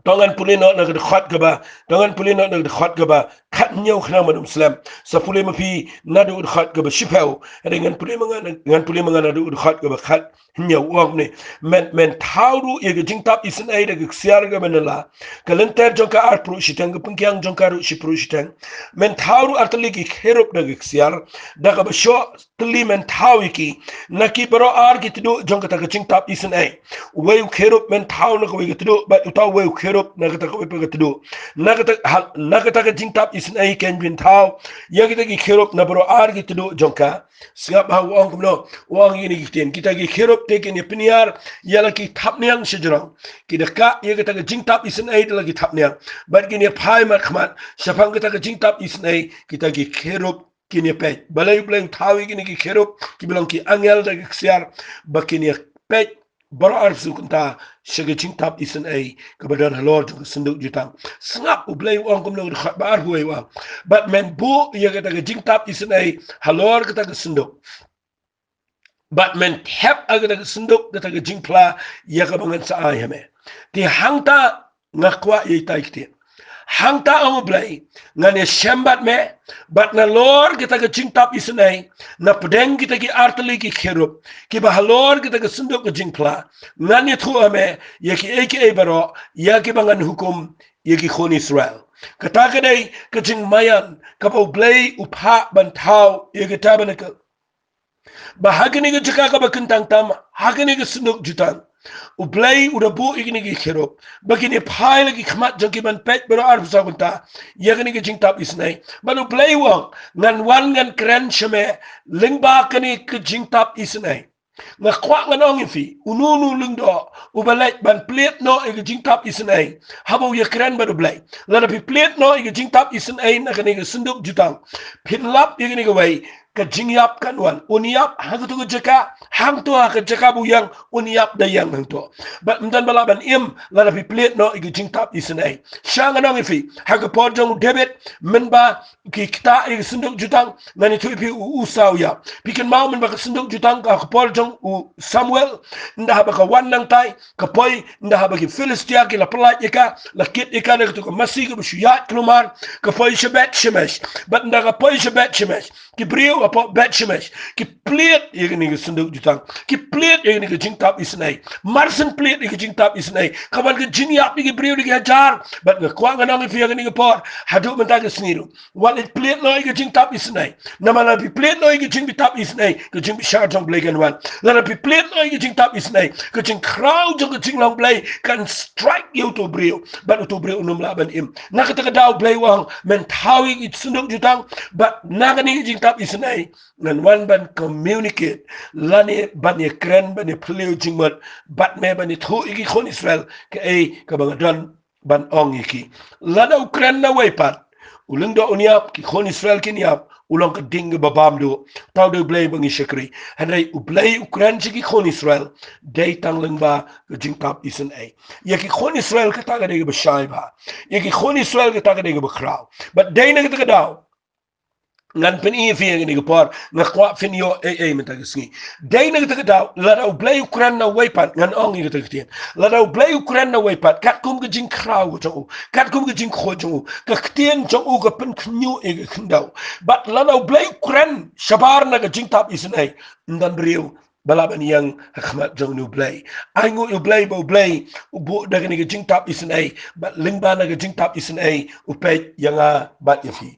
To ngan pule noh na ka dkhot kaba, to ngan pule noh na ka dkhot kaba khathynñiew khnang ban ym slem. Sa pule ma phi naduh ka dkhot kaba shiphew. Hynrei ngan pule ma nga, ngan pule ma nga naduh ka dkhot kaba khathynñiew. U ong kumne: Men, men thaw ruh ïa ka jingtap isynei da ka ksiar kaba nylla, ka lynter jong ka arphew shiteng, ka pynkiang jong ka ruh shiphew shiteng. Men thaw ruh artylli ki kherub da ka ksiar, da kaba shoh tylli men thaw ïa ki na ki baroh ar ki tduh jong kata ka jingtap isynei. Uwei u kherub men thaw na kawei ka tduh, bad uta uwei u kherub na kata kawei pat ka tduh. Na kata, ha, na kata ka jingtap isynei kin pynthaw ïa kita ki kherub na baroh ar ki tnat jong ka. Sngap ha u ong kumno, u ong ïa kine ki ktien. Kita ki kherub te kin ïa pynïar ïa la ki thapniang shajrong. Ki da kah ïa kita ki jingtap isynei da la ki thapniang. Bad kin ïa phai markhmat shaphang kita ki jingtap isynei, kita ki kherub kin ïa peit. Balei U Blei u thaw ïa kine ki kherub kiba long ki angel da ki ksiar ba kin ïa peit baroh arphew kynta sha ka jingtap isynei kaba don halor jong ka synduk jutang. Sngap U Blei u ong kumno, ka dkhot ba arphew wei u ong. Bad men buh ïa kata ka jingtap isynei halor kata ka synduk. Bad men thep ha kata ka synduk kata ka jingphla ïa kaba ngan sa ai ha me. Te hangta nga kwah ïa ita i ktien. Hangta, ong U Blei, ngan ïa shem bad me, bad nalor kita ki jingtap isynei, na pdeng kita ki artylli ki kherub, kiba halor kita ki synduk ki jingphla, ngan ïathuh ha me ïa kiei kiei baroh ïa kiba ngan hukum ïa ki khun Israel. Kata ka dei ka jingmaïan kaba U Blei u phah ban thaw ïa ka tabernacle. Ba ha kane ka jaka kaba kyntang tam, ha kane ka synduk jutang, U Blei u da buh ïa kine ki kherub ba kin ïa phai la ki khmat jong ki ban peit baroh arphew saw kynta ïa kane ka jingtap isynei. Bad U Blei u ong, ngan wan ngan kren sha me lyngba kane ka jingtap isynei. Nga kwah ngan ong ïa phi, uno uno u lyngdoh uba leit ban plied noh ïa ka jingtap isynei, haba u ïa kren bad U Blei, lada phi plied noh ïa ka jingtap isynei na kane ka synduk jutang, phin lap ïa kane kawei, ka jingïap kan wan. Un ïap ha kato ka jaka, hangto ha ka jaka ba u ïeng, un ïap da ïeng hangto. Bad ym don ba lah ban im lada phi plied noh ïa ka jingtap isynei. Sha ngan ong ïa phi, ha ka por jong u David, mynba ki ktah ïa ka synduk jutang, ngan ïathuh ïa phi, u Ussa u ïap. Phi kynmaw mynba ka synduk jutang ha ka por jong u Samuel, ynda haba ka wan nangtai, ka poi, ynda haba ki Philistia ki la pyllait ïa ka, la kit ïa ka na kato ka masi kaba shu ïaid kulmar, ka poi sha Beth Shemesh. Bad ynda ka poi sha Beth Shemesh, ki briew hapoh Beth Shemesh ki plied ïa kane ka synduk jutang, ki plied ïa kane ka jingtap isynei. Mar shen plied ïa ka jingtap isynei, ka wan ka jingïap ïa ki briew da ki hajar. Bad nga kwah ngan ong ïa phi ha kane ka por, haduh mynta ka sngi ruh, wat leit plied noh ïa ka jingtap isynei. Namar lada phi plied noh ïa ka jingtap isynei, ka jingbishar jong U Blei kan wan. Lada phi plied noh ïa ka jingtap isynei, ka jingkhraw jong ka jinglong Blei kan strike ïa uto u briew, bad uto u briew un ym lah ban im. Na kata ka daw U Blei u ong, men thaw ïa ka synduk jutang, bad na kane ka jingtap isynei ngan wan ban communicate, lane ban ïa kren, ban ïa phylliew jingmut bad me, ban ïathuh ïa ki khun Israel kaei kaba nga don ban ong ïa ki. Lada u kren na wei pat, u lyngdoh un ïap, ki khun Israel kin ïap, u long ka ding kaba bam duh. Tang da U Blei ba ngi shakri. Hynrei U Blei u kren sha ki khun Israel dei tang lyngba ka jingtap isynei. Ïa ki khun Israel kata ka dei kaba shai bha. Ïa ki khun Israel kata ka dei kaba khraw. Bad dei na kata ka daw ngan pyni ïa phi ha kane ka por, nga kwah phin ïoh ei ei mynta ka sngi. Dei na kata ka daw, lada U Blei u kren na wei pat, ngan ong ïa kata ka ktien. Lada U Blei u kren na wei pat, katkum ka jingkhraw ka jong u, katkum ka jingkhuid jong u, ka ktien jong u ka pynkhynñiuh ïa ka khyndew. Bad lada U Blei u kren shabar na ka jingtap isynei, ym don briew ba lah ban ïeng ha khmat jong U Blei. Ai nguh ïa U Blei ba U Blei u buh da kane ka jingtap isynei, bad lyngba na ka jingtap isynei u peit ïa nga bad ïa phi.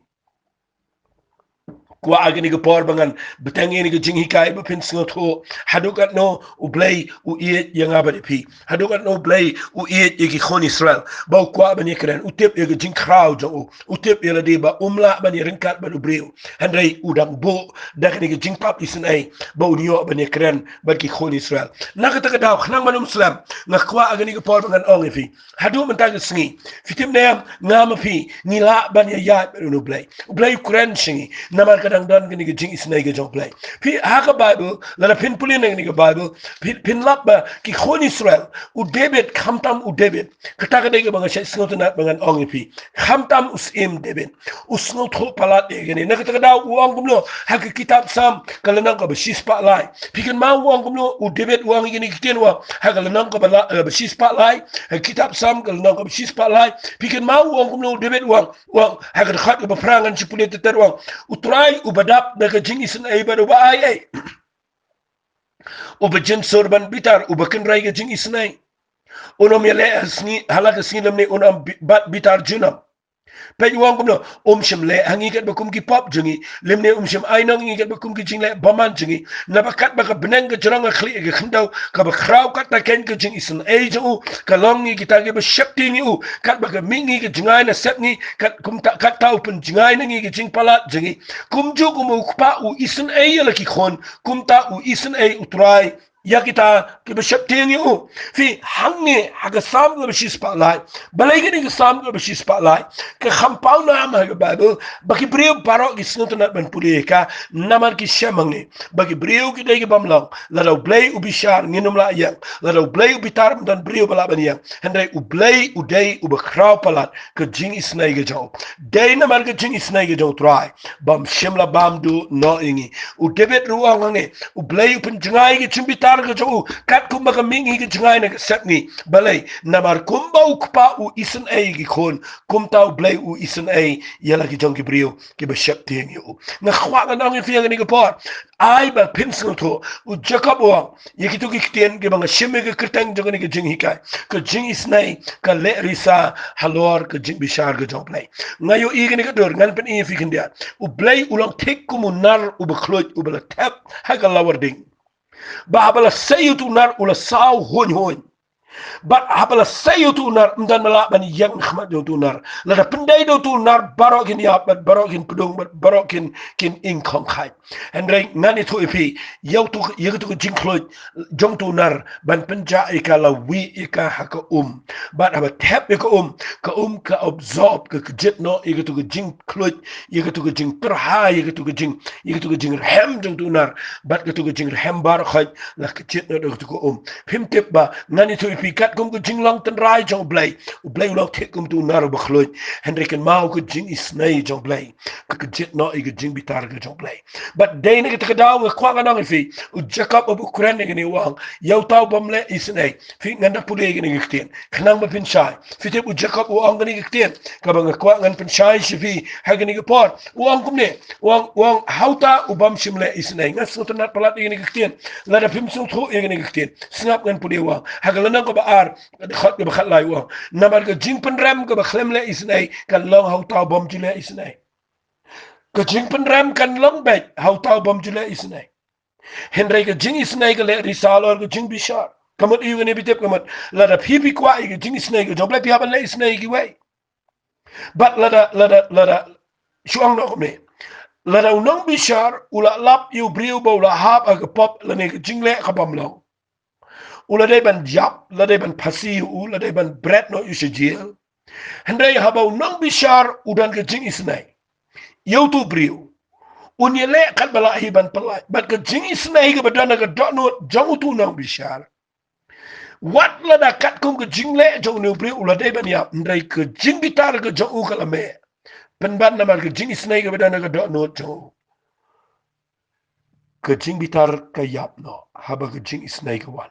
Kwah ha kane ka por ba ngan bteng ïa kane ka jinghikai ba phin sngewthuh haduh katno U Blei u ïeit ïa nga bad ïa phi. Haduh katno U Blei u ïeit ïa ki khun Israel, ba u kwah ban ïakren, u tip ïa ka jingkhraw jong u, u tip ïa lade ba um lah ban ïaryngkat bad u briew. Hynrei u dang buh da kane ka jingtap isynei ba un ïoh ban ïakren bad ki khun Israel. Na kata ka daw, khnang ban ym slem, nga kwah ha kane ka por ba ngan ong ïa phi, haduh mynta ka sngi, phi tip ne em, nga ma phi ngi lah ban ïa ïaid bad U Blei. U Blei u kren sha ngi namar ka dang don kane ka jingisynei ka jong U Blei. Phi, ha ka Baibl, lada phin pule na kane ka Baibl, phi, phin lap ba ki khun Israel, u David, khamtam u David, kata ka dei kaba nga shait sngewtynnat ba ngan ong ïa phi. Khamtam u Syiem David u sngewthuh palat ïa kane. Na kata ka daw u ong kumno, ha ka kitab Salm ka lynnong kaba shispah lai. Phi kynmaw u ong kumno, u David u ong ïa kane ka ktien, u ong ha ka lynnong kaba la, kaba shispah lai, ha ka kitab Salm ka lynnong kaba shispah lai. Phi kynmaw u ong kumno u David, u ong, u ong ha ka dkhot kaba phra, ngan shu pule ter ter, u ong, U Trai uba dap da ka jingisynei bad uba ai ei, uba jin sur ban bitar, uba kynrei ka jingisynei. Un ym ïaleh ha sngi, ha la ka sngi lymne un ym bi-, bat bitar junom. Peit u ong kumno, um shym leh ha ngi katba kum ki pop jong ngi, lymne um shym ainong ïa ngi katba kum ki jingleh bymman jong ngi. Naba katba ka bneng ka jrong ha khlieh ka khyndew, kaba khraw kat na keiñ ka jingisynei jong u, ka long ngi kita kiba sheptieng ïa u, katba ka mih ngi ka jngai na sep ngi, kat kumta, katta u pynjngai na ngi ka jingpalat jong ngi. Kumjuh kumba u Kpa u isynei ïa la ki khun, kumta u isynei u Trai ïa kita kiba sheptieng ïa u. Phi, hangne ha ka Salm kaba shispah lai. Balei kane ka Salm kaba shispah lai? Ka kham paw nam ha ka Baibl ba ki briew baroh ki sngewtynnat ban pule ïa ka, namar ki shem hangne ba ki briew ki dei ki bym long. Lada U Blei u bishar ngin ym lah ïeng, lada U Blei u bitar ym don briew ba lah ban ïeng. Hynrei U Blei u dei uba khraw palat. Ka jingisynei ka jong u, dei namar ka jingisynei ka jong u Trai bym shym la bam duh noh ïa ngi. U David ruh u ong hangne, U Blei u pynjngai ka jingbitar ka jong u, katkum ba ka mih ngi ka jngai na ka sep ngi. Balei? Namar kumba u Kpa u isynei ïa ki khun, kumta U Blei u isynei ïa la ki jong ki briew kiba sheptieng ïa u. Nga kwah ngan ong ïa phi ha kane ka por, ai ba phin sngewthuh. U Jakob u ong ïa kito ki ktien kiba nga shim ïa ka kyrteng jong kane ka jinghikai, ka jingisynei ka leh risa halor ka jingbishar ka jong U Blei. Nga ïohi kane ka dur, ngan pyni ïa phi khyndiat. U Blei u long thik kum u nar uba khluit uba la thep ha ka lawar ding. Ba haba la sei ïa uto u nar u la saw huiñ huiñ. Bad haba la sei ïa uto u nar, ym don ba lah ban ïeng na khmat jong uto u nar. Lada pyndei da uto u nar, baroh kin ïap bad baroh kin pdung bad baroh kin, kin ing khong khait. Hynrei ngan ïathuh ïa phi, ïa uto, ïa kito ka jingkhluit jong uto u nar ban pynjah ïa ka, la wieh ïa ka ha ka um. Bad haba thep ïa ka um, ka um ka absorb, ka kjit noh ïa kito ka jingkhluit, ïa kito ka jingtyrha, ïa kito ka jing, ïa kito ka jingrhem jong uto u nar. Bad kito ka jingrhem baroh khoit la kjit noh da kito ka um. Phim tip ba ngan ïathuh ïa phi, katkum ka jinglong tynrai jong U Blei, U Blei u long thik kum uto u nar uba khluit. Hynrei kynmaw, ka jingisynei jong U Blei ka kjit noh ïa ka jingbitar ka jong U Blei. Bad dei na kata ka daw nga kwah ngan ong ïa phi, u Jakob haba u kren ïa kane u ong, ïa uta u bym leh isynei. Phi, ngan da pule ïa kane ka ktien khnang ba phin shai. Phi tip u Jakob u ong kane ka ktien kaba nga kwah ngan pynshai sha phi ha kane ka por. U ong kumne, u ong, u ong, ha uta u bym shym leh isynei. Ngan sngewtynnat palat ïa kane ka ktien. Lada phim sngewthuh ïa kane ka ktien, sngap, ngan pule. U ong ha ka lynnong kaba ar, ka dkhot kaba khatlai, u ong, namar ka jingpynrem kaba khlem leh isynei kan long ha uta u bym ju leh isynei. Ka jingpynrem kan long beit ha uta u bym ju leh isynei. Hynrei ka jingisynei ka leh risa halor ka jingbishar. Ka mut ïa kane, phi tip, ka mut lada phi, phi kwah ïa ka jingisynei ka jong U Blei, phi hap ban leh isynei ïa kiwei. Bad lada, lada, lada, shu ong noh kumne, lada u nongbishar u la lap ïa u briew ba u la hap ha ka pop lane ka jingleh ka bym long, u la dei ban ïap, la dei ban phasi ïa u, la dei ban bret noh ïa u sha jel. Hynrei haba u nongbishar u don ka jingisynei ïa uto u briew, un ïaleh katba lah hi ban pyllait. Bad ka jingisynei kaba don ha ka dohnud jong uto u nongbishar, wat lada katkum ka jingleh jong une u briew u la dei ban ïap, hynrei ka jingbitar ka jong u ka la meh. Pynban namar ka jingisynei kaba don ha ka dohnud jong u, ka jingbitar ka ïap noh haba ka jingisynei ka wan.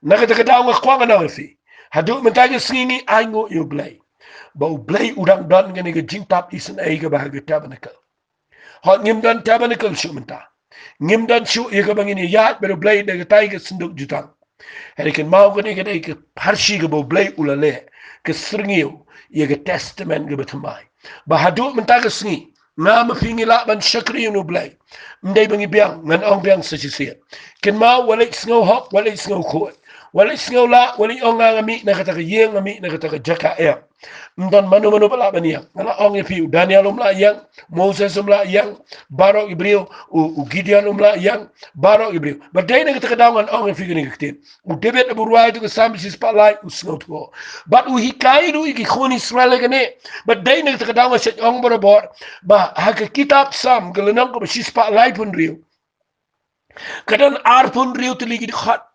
Na kata ka daw nga kwah ngan ong ïa phi, haduh mynta ka sngi ngi ainguh ïa U Blei ba U Blei u dang don kane ka jingtap isynei kaba ha ka tabernacle. Hooid, ngim don tabernacle shuh mynta. Ngim don shuh ïa kaba ngin ïaid bad U Blei da katai ka synduk jutang. Hynrei kynmaw, kane ka dei ka pharshi kaba U Blei u la leh, ka syrngiew ïa ka testament kaba thymmai, ba haduh mynta ka sngi nga ma phi ngi lah ban shakri ïa une U Blei. Ym dei ba ngi biang, ngan ong biang sa shisien. Kynmaw, wat leit sngew hok, wat leit sngew khuid, wat leit sngew lah, wat leit ong nga, nga mih na kata ka ïing, nga mih na kata ka jaka, em. Ym don mano mano ba lah ban ïeng. Nga la ong ïa phi, u Daniel um lah ïeng, Moses um lah ïeng, baroh ki briew, u, u Gideon um lah ïeng, baroh ki briew. Bad dei na kata ka daw ngan ong ïa phi kane ka ktien. U David haba u rwai ïa uto ka Salm shispah lai, u sngewthuh. Bad u hikai ruh ïa ki khun Israel ïa kane. Bad dei na kata ka daw nga shait ong barabor ba ha ka kitab Salm, ka lynnong kaba shispah laiphew hynriew, ka don arphew hynriew tylli ki dkhot.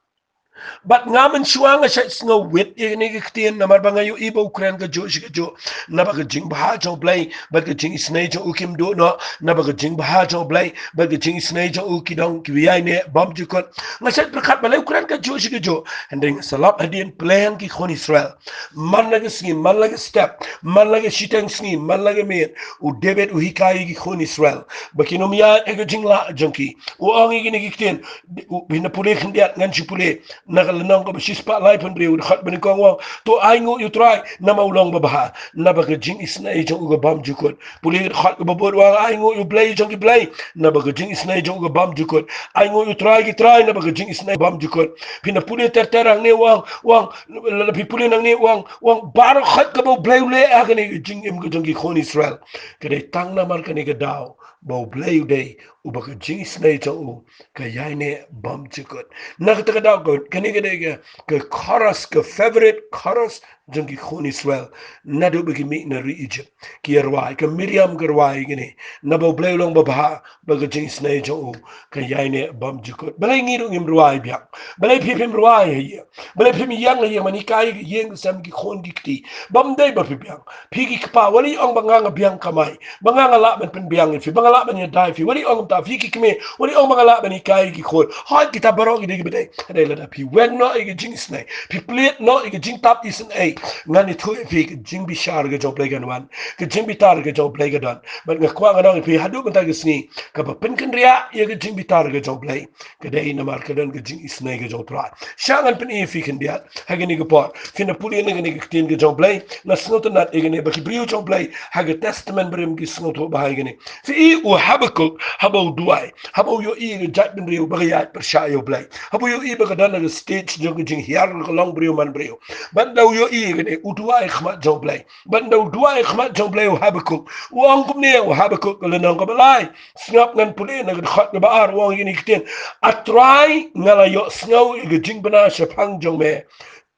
Bad nga mynshuwa nga shait sngewwit ïa kane ka ktien, namar ba nga ïohi ba u kren kajuh shi kajuh. Naba ka jingbha jong U Blei bad ka jingisynei jong u kim duh noh. Naba ka jingbha jong U Blei bad ka jingisynei jong u ki dong kiba ïaineh bymjukut. Nga shait pyrkhat balei u kren kajuh shi kajuh. Hynrei nga sa lap hadien pyrshang ki khun Israel. Man la ka sngi, man la ka step, man la ka shiteng sngi, man la ka miet, u David u hikai ïa ki khun Israel ba kin ym ïaid ha ka jinglah jong ki. U ong ïa kine ki ktien, u, phin da pule khyndiat, ngan shu pule. Na ka lynnong kaba shispah laiphew hynriew, dkhot banyngkong u ong, to ainguh ïa u Trai namar u long babha, naba ka jingisynei jong u ka bymjukut. Pule dkhot kaba bud u ong, ainguh ïa u Blei jong ki blei, naba ka jingisynei jong u ka bymjukut. Ainguh ïa u Trai ki trai, naba ka jingisynei bymjukut. Phin da pule ter ter hangne u ong, u ong, lada phi pule nangne u ong, u ong baroh khoit kaba u Blei u leh ha kane ka jingim ka jong ki khun Israel, ka dei tang namar kane ka daw ba u Blei u dei uba ka jingisynei jong u ka ïaineh bymjukut. Na kata ka daw ka, kane ka dei ka, ka chorus, ka favorite chorus jong ki khun Israel naduh ba ki mih na ri Egypt. Ki ïa rwai, ka Miriam ka rwai kane, naba u Blei u long babha, ba ka jingisynei jong u ka ïaineh bymjukut. Balei ngi ruh ngim rwai biang? Balei phi phim rwai ha ïing? Balei phim ïeng ha ïing ban hikai ïing sem ki khun ki kti? Bym dei ba phi biang. Phi ki kpa, wat leit ong ba nga nga biang kamai, ba nga nga lah ban pynbiang ïa phi, ba nga lah ban ïada ïa phi. Wat leit ong kumta. Phi ki kmie, wat leit ong ba nga lah ban hikai ki khun. Hooid, kita baroh ki dei kiba dei. Hynrei lada phi weng noh ïa ka jingisynei, phi plied noh ïa ka jingtap isynei, ngan ïathuh ïa phi, ka jingbishar ka jong u Blei kan wan, ka jingbitar ka jong u Blei ka don. Bad nga kwah ngan ong ïa phi, haduh mynta ka sngi, kaba pynkynriah ïa ka jingbitar ka jong u Blei, ka dei namar ka don ka jingisynei ka jong u Trai. Sha ngan pyni ïa phi khyndiat ha kane ka por. Phin da pule na kane ka ktien ka jong u Blei, nga sngewtynnat ïa kane ba ki briew jong u Blei ha ka Testament Barim ki sngewthuh bha ïa kane. Phi i, u Habakuk haba u duwai, haba u ïohi ka jaitbynriew ba ka ïaid pyrshah ïa u Blei, haba u ïohi ba ka don ha ka stage jong ka jinghiar ka long briew man briew, bad da u ïohi ïa kane, u duwai ha khmat jong u Blei. Bad da u duwai ha khmat jong u Blei u Habakuk, u ong kumne, u Habakuk ka lynnong kaba lai, sngap ngan pule na ka dkhot kaba ar, u ong ïa kine ki ktien: A Trai, nga la ïohsngew ïa ka jingbna shaphang jong me.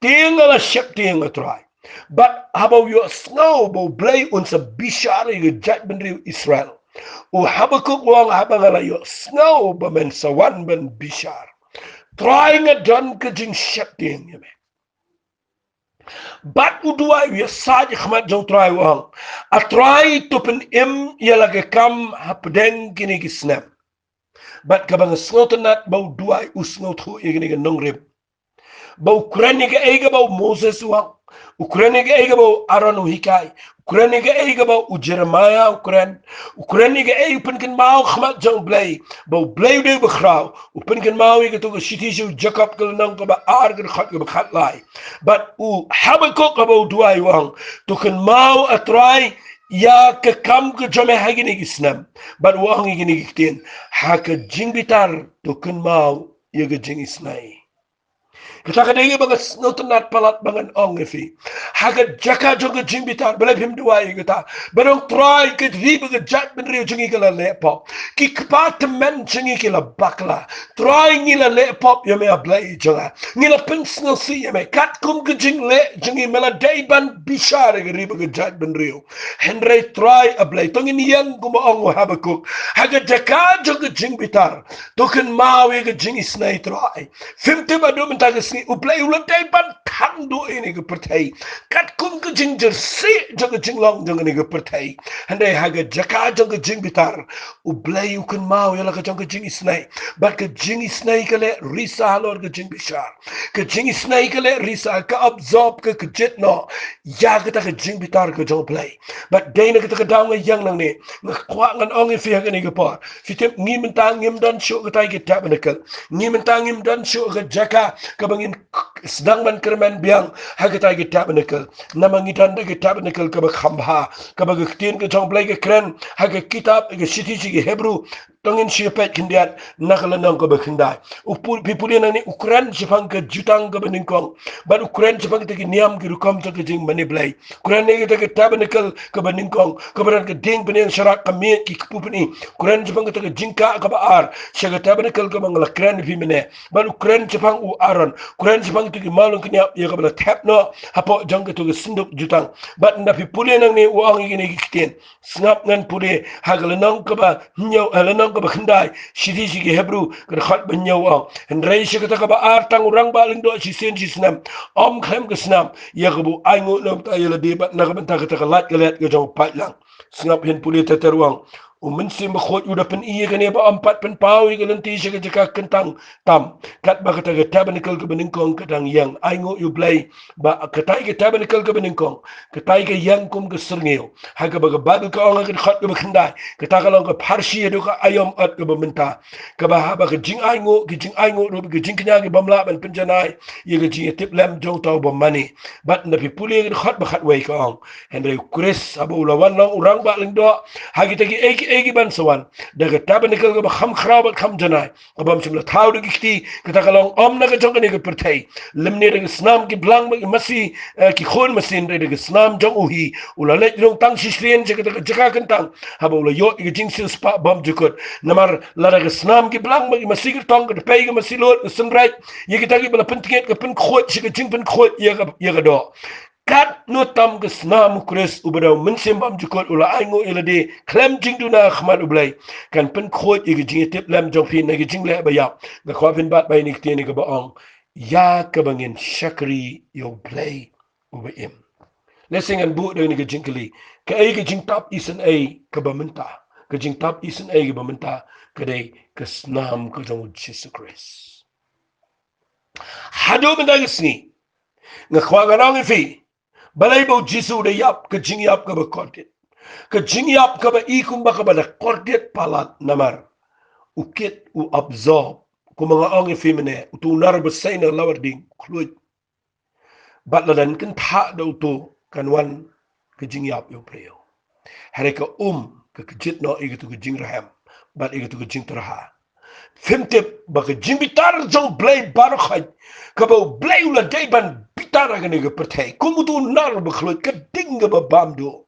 Te nga la sheptieng, A Trai. Bad haba u ïohsngew ba u Blei un sa bishar ïa ka jaitbynriew Israel, u Habakuk u ong, haba nga la ïohsngew ba men sa wan ban bishar, Trai, nga don ka jingsheptieng ïa me. Bad u duwai, u ïasaid ha khmat jong u Trai, u ong, A Trai, to pynim ïa la ka kam hapdeng kine ki snem. Bad kaba nga sngewtynnat ba u duwai u sngewthuh ïa kine ki nongrim. Ba u kren ïa kaei kaba u Moses u ong, u kren ïa kaei kaba u Aaron u hikai, u kren ïa kaei kaba u Jeremiah u kren, u kren ïa kaei, u pynkynmaw ha khmat jong u Blei ba u Blei u dei uba khraw. U pynkynmaw ïa kato ka shithi sha u Jakob ka lynnong kaba ar ka dkhot kaba khatlai. Bad u Habakuk haba u duwai u ong, to kynmaw, A Trai, ïa ka kam ka jong me ha kine ki snem. Bad u ong ïa kine ki ktien: Ha ka jingbitar to kynmaw ïa ka jingisynei. Kata ka dei kaba nga sngewtynnat palat ba ngan ong ïa phi. Ha ka jaka jong ka jingbitar, balei phim duwai ïa kata? Ba ong, Trai, ka ri bad ka jaitbynriew jong ngi ka la leh pop. Ki kpa tymmen jong ngi ki la bakla. Trai, ngi la leh pop ïa me, A Blei jong nga. Ngi la pynsngewsih ïa me. Katkum ka jingleh jong ngi me la dei ban bishar ïa ka ri bad ka jaitbynriew. Hynrei Trai, A Blei, to ngin ïeng kumba ong u Habakuk. Ha ka jaka jong ka jingbitar to kynmaw ïa ka jingisynei, Trai. Phim tip haduh mynta ka sngi u Blei u la dei ban thang duh ïa kane ka pyrthei. Katkum ka jingjyrsieh jong ka jinglong jong kane ka pyrthei. Hynrei ha ka jaka jong ka jingbitar u Blei u kynmaw ïa la ka jong ka jingisynei. Bad ka jingisynei ka leh risa halor ka jingbishar. Ka jingisynei ka leh risa, ka absorb, ka kjit noh ïa kata ka jingbitar ka jong u Blei. Bad dei na kata ka daw nga ïeng nangne, nga kwah ngan ong ïa phi ha kane ka por. Phi tip, ngi mynta ngim don shuh katai ka tabernacle. Ngi mynta ngim don shuh ka jaka kaba ngin sdang ban kyrmen biang ha katai ka tabernacle. Namar ngi don da ka tabernacle kaba kham bha, kaba ka ktien ka jong u Blei ka kren ha ka kitab, ka shithi sha ki Hebru, to ngin shu peit khyndiat na ka lynnong kaba khyndai. U pu-, phi pule nangne, u kren shaphang ka jutang kaba nyngkong. Bad u kren shaphang kita ki niam ki rukom jong ka jingmane Blei. Kren ïa kata ka tabernacle kaba nyngkong, kaba don ka dieng bneng sharak, ka miej, ki kpu pyni. Kren shaphang kata ka jingkah kaba ar sha ka tabernacle kaba nga la kren ïa phi mynne. Bad u kren shaphang u Aaron. Kren shaphang kita ki mawlyngkniap ïa kaba la thep noh hapoh jong kata ka synduk jutang. Bad ynda phi pule nangne u ong ïa kine ki ktien. Sngap ngan pule ha ka lynnong kaba hynñiew, ha lynnong kaba khyndai, shithi sha ki Hebru, ka dkhot ba hynñiew u ong: Hynrei sha kata kaba ar, tang u rangbah lyngdoh shisien shisnem, ym khlem ka snam, ïa kaba u ainguh na ka bynta ïa lade bad na ka bynta kata ka lait ka let ka jong u paidlang. Sngap, phin pule ter ter, u ong: U Mynsiem Bakhuid u da pyni ïa kane ba ym pat pynpaw ïa ka lynti sha ka jaka kyntang tam. Katba kata ka tabernacle kaba nyngkong ka dang ïeng. Ai nguh ïa U Blei ba kata ka tabernacle kaba nyngkong, kata ka ïeng kum ka syrngiew. Ha kaba ka Baibl ka ong ha ka dkhot kaba khyndai, kata ka long ka pharshi haduh ka aïom ot kaba mynta. Kaba haba ka jingainguh, ka jingainguh ruh, ka jingkñia ki bym lah ban pynjanai ïa ka jingïatiplem jong uta uba mane. Bad na phi pule ka dkhot ba khatwei ka ong, hynrei U Khrist haba u la wan long u rangbah lyngdoh ha kita kiei kiei kiban sa wan, da ka tabernacle kaba kham khraw bad kham janai, kaba ym shym la thaw da ki kti, kata ka long ym na ka jong kane ka pyrthei, lymne da ka snam ki blang bad ki masi, eh, ki khun masin, hynrei da ka snam jong u hi u la leit rung tang shisien sha kata ka jaka kyntang, haba u la ïoh ïa ka jingsiewspah bymjukut. Namar lada ka snam ki blang bad ki masi kyrtong, ka tpei, ka masi lud, ka synreit, ïa kita kiba la pyntngit, ka pynkhuid sha ka jingpynkhuid ïa ka, ïa ka doh. Katno tam ka snam U Khrist uba da U Mynsiem Bymjukut u la ainguh ïa lade khlem jingduna ha khmat U Blei, kan pynkhuid ïa ka jingïatiplem jong phi na ka jingleh ba ïap. Nga kwah phin bat bad ïa kane ka ktien kaba ong, ïa kaba ngin shakri ïa U Blei uba im. Lehse ngan buh da kane ka jingkylli, kaei ka jingtap isynei kaba mynta? Ka jingtap isynei kaba mynta ka dei ka snam ka jong U Jisu Khrist. Haduh mynta ka sngi nga kwah ngan ong ïa phi, balei ba U Jisu u da ïap ka jingïap kaba kordit, ka jingïap kaba i kumba kaba da kordit palat? Namar u kit, u absorb, kumba nga ong ïa phi mynne, utu u nar ba sei na lawar ding, khluit. Bad lada yn kynthah da utu kan wan ka jingïap ïa u briew. Hynrei ka um ka kjit noh ïa katu ka jingrhem bad ïa katu ka jingtyrha. Phim tip ba ka jingbitar jong U Blei baroh kaba U Blei u la dei ban bitar ha kane ka pyrthei kum utu u nar ba khluit, ka ding kaba bam duh.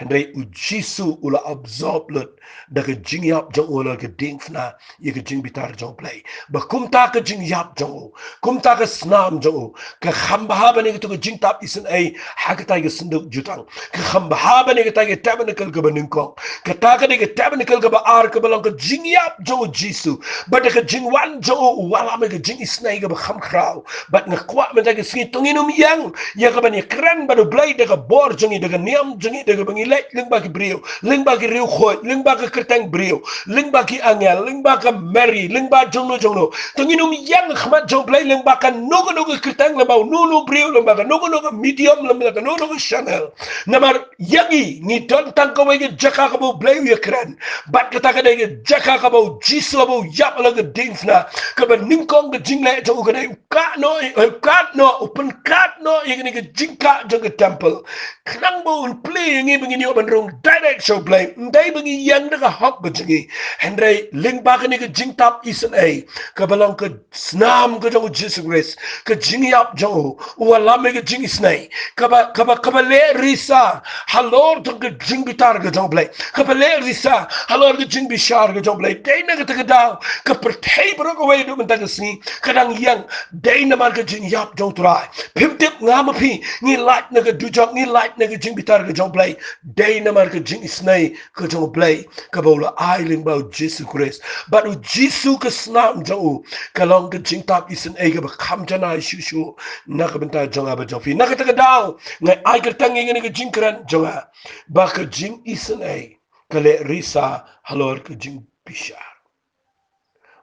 Hynrei U Jisu u la absorb lut da ka jingïap jong u halor ka diengphna ïa ka jingbitar jong U Blei. Ba kumta ka jingïap jong u, kumta ka snam jong u, ka kham bha ban ïa katu ka jingtap isynei ha kata ka synduk jutang. Ka kham bha ban ïa kata ka tabernacle kaba nyngkong. Kata ka dei ka tabernacle kaba ar kaba long ka jingïap jong U Jisu. Bad da ka jingwan jong u, u wallam ïa ka jingisynei kaba kham khraw. Bad nga kwah mynta ka sngi to ngin ym ïeng ïa kaban ïakren bad U Blei da ka bor jong ngi, da ka niam jong ngi, da kaba ngi leit lyngba ki briew, lyngba ki riewkhuid, lyngba ka kyrteng briew, lyngba ki angel, lyngba ka Mary, lyngba jongno jongno. To ngin ym ïeng ha khmat jong U Blei lyngba kano kano ka kyrteng, lyngba uno uno u briew, lyngba kano kano ka medium, lyngba kano kano ka channel. Namar ïa ngi, ngi don tang kawei ka jaka kaba U Blei u ïakren. Bad kata ka dei ka jaka kaba U Jisu haba u ïap halor ka diengphna, kaba nyngkong ka jingleh jong u ka dei u kah noh, u kah noh, u pynkah noh ïa kane ka jingkah jong ka temple. Khnang ba un plie ïa ngi ba ngin ïoh ban rung direct sha U Blei. Ym dei ba ngi ïeng da ka hok ka jong ngi. Hynrei lyngba kane ka jingtap isynei kaba long ka snam ka jong U Jisu Khrist, ka jingïap jong u, u wallam ïa ka jingisynei, kaba, kaba, kaba leh risa halor jong ka jingbitar ka jong U Blei, kaba leh risa halor ka jingbishar ka jong U Blei. Dei na kata ka daw ka pyrthei baroh kawei haduh mynta ka sngi ka dang ïeng, dei namar ka jingïap jong U Trai. Phim tip nga ma phi ngi lait na ka dujok, ngi lait na ka jingbitar ka jong U Blei, dei namar ka jingisynei ka jong U Blei kaba u la ai lyngba U Jisu Khrist. Bad U Jisu ka snam jong u ka long ka jingtap isynei kaba kham janai shuh shuh na ka bynta jong nga bad jong phi. Na kata ka daw nga ai kyrteng ïa kane ka jingkren jong nga ba ka jingisynei ka leh risa halor ka jingbishar.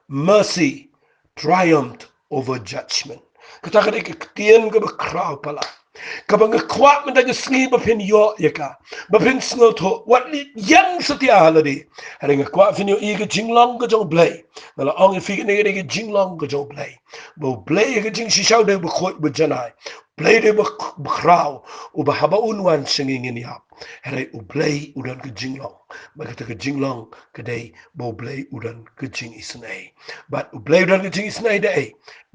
Mercy triumphed over judgment. Kata ka dei ka ktien kaba khraw palat, kaba nga kwah mynta ka sngi ba phin ïoh ïa ka, ba phin sngewthuh. Wat leit ïeng satia ha lade, hynrei nga kwah phin ïohi ka jinglong ka jong U Blei. Nga la ong ïa phi kane ka dei ka jinglong ka jong U Blei, ba U Blei ka jingshisha u dei uba khuid, uba janai. U Blei u dei uba k-, uba khraw, uba haba un wan sha ngi ngin ïap. Hynrei U Blei u don ka jinglong, bad kata ka jinglong ka dei ba U Blei u don ka jingisynei. Bad U Blei u don ka jingisynei da ei?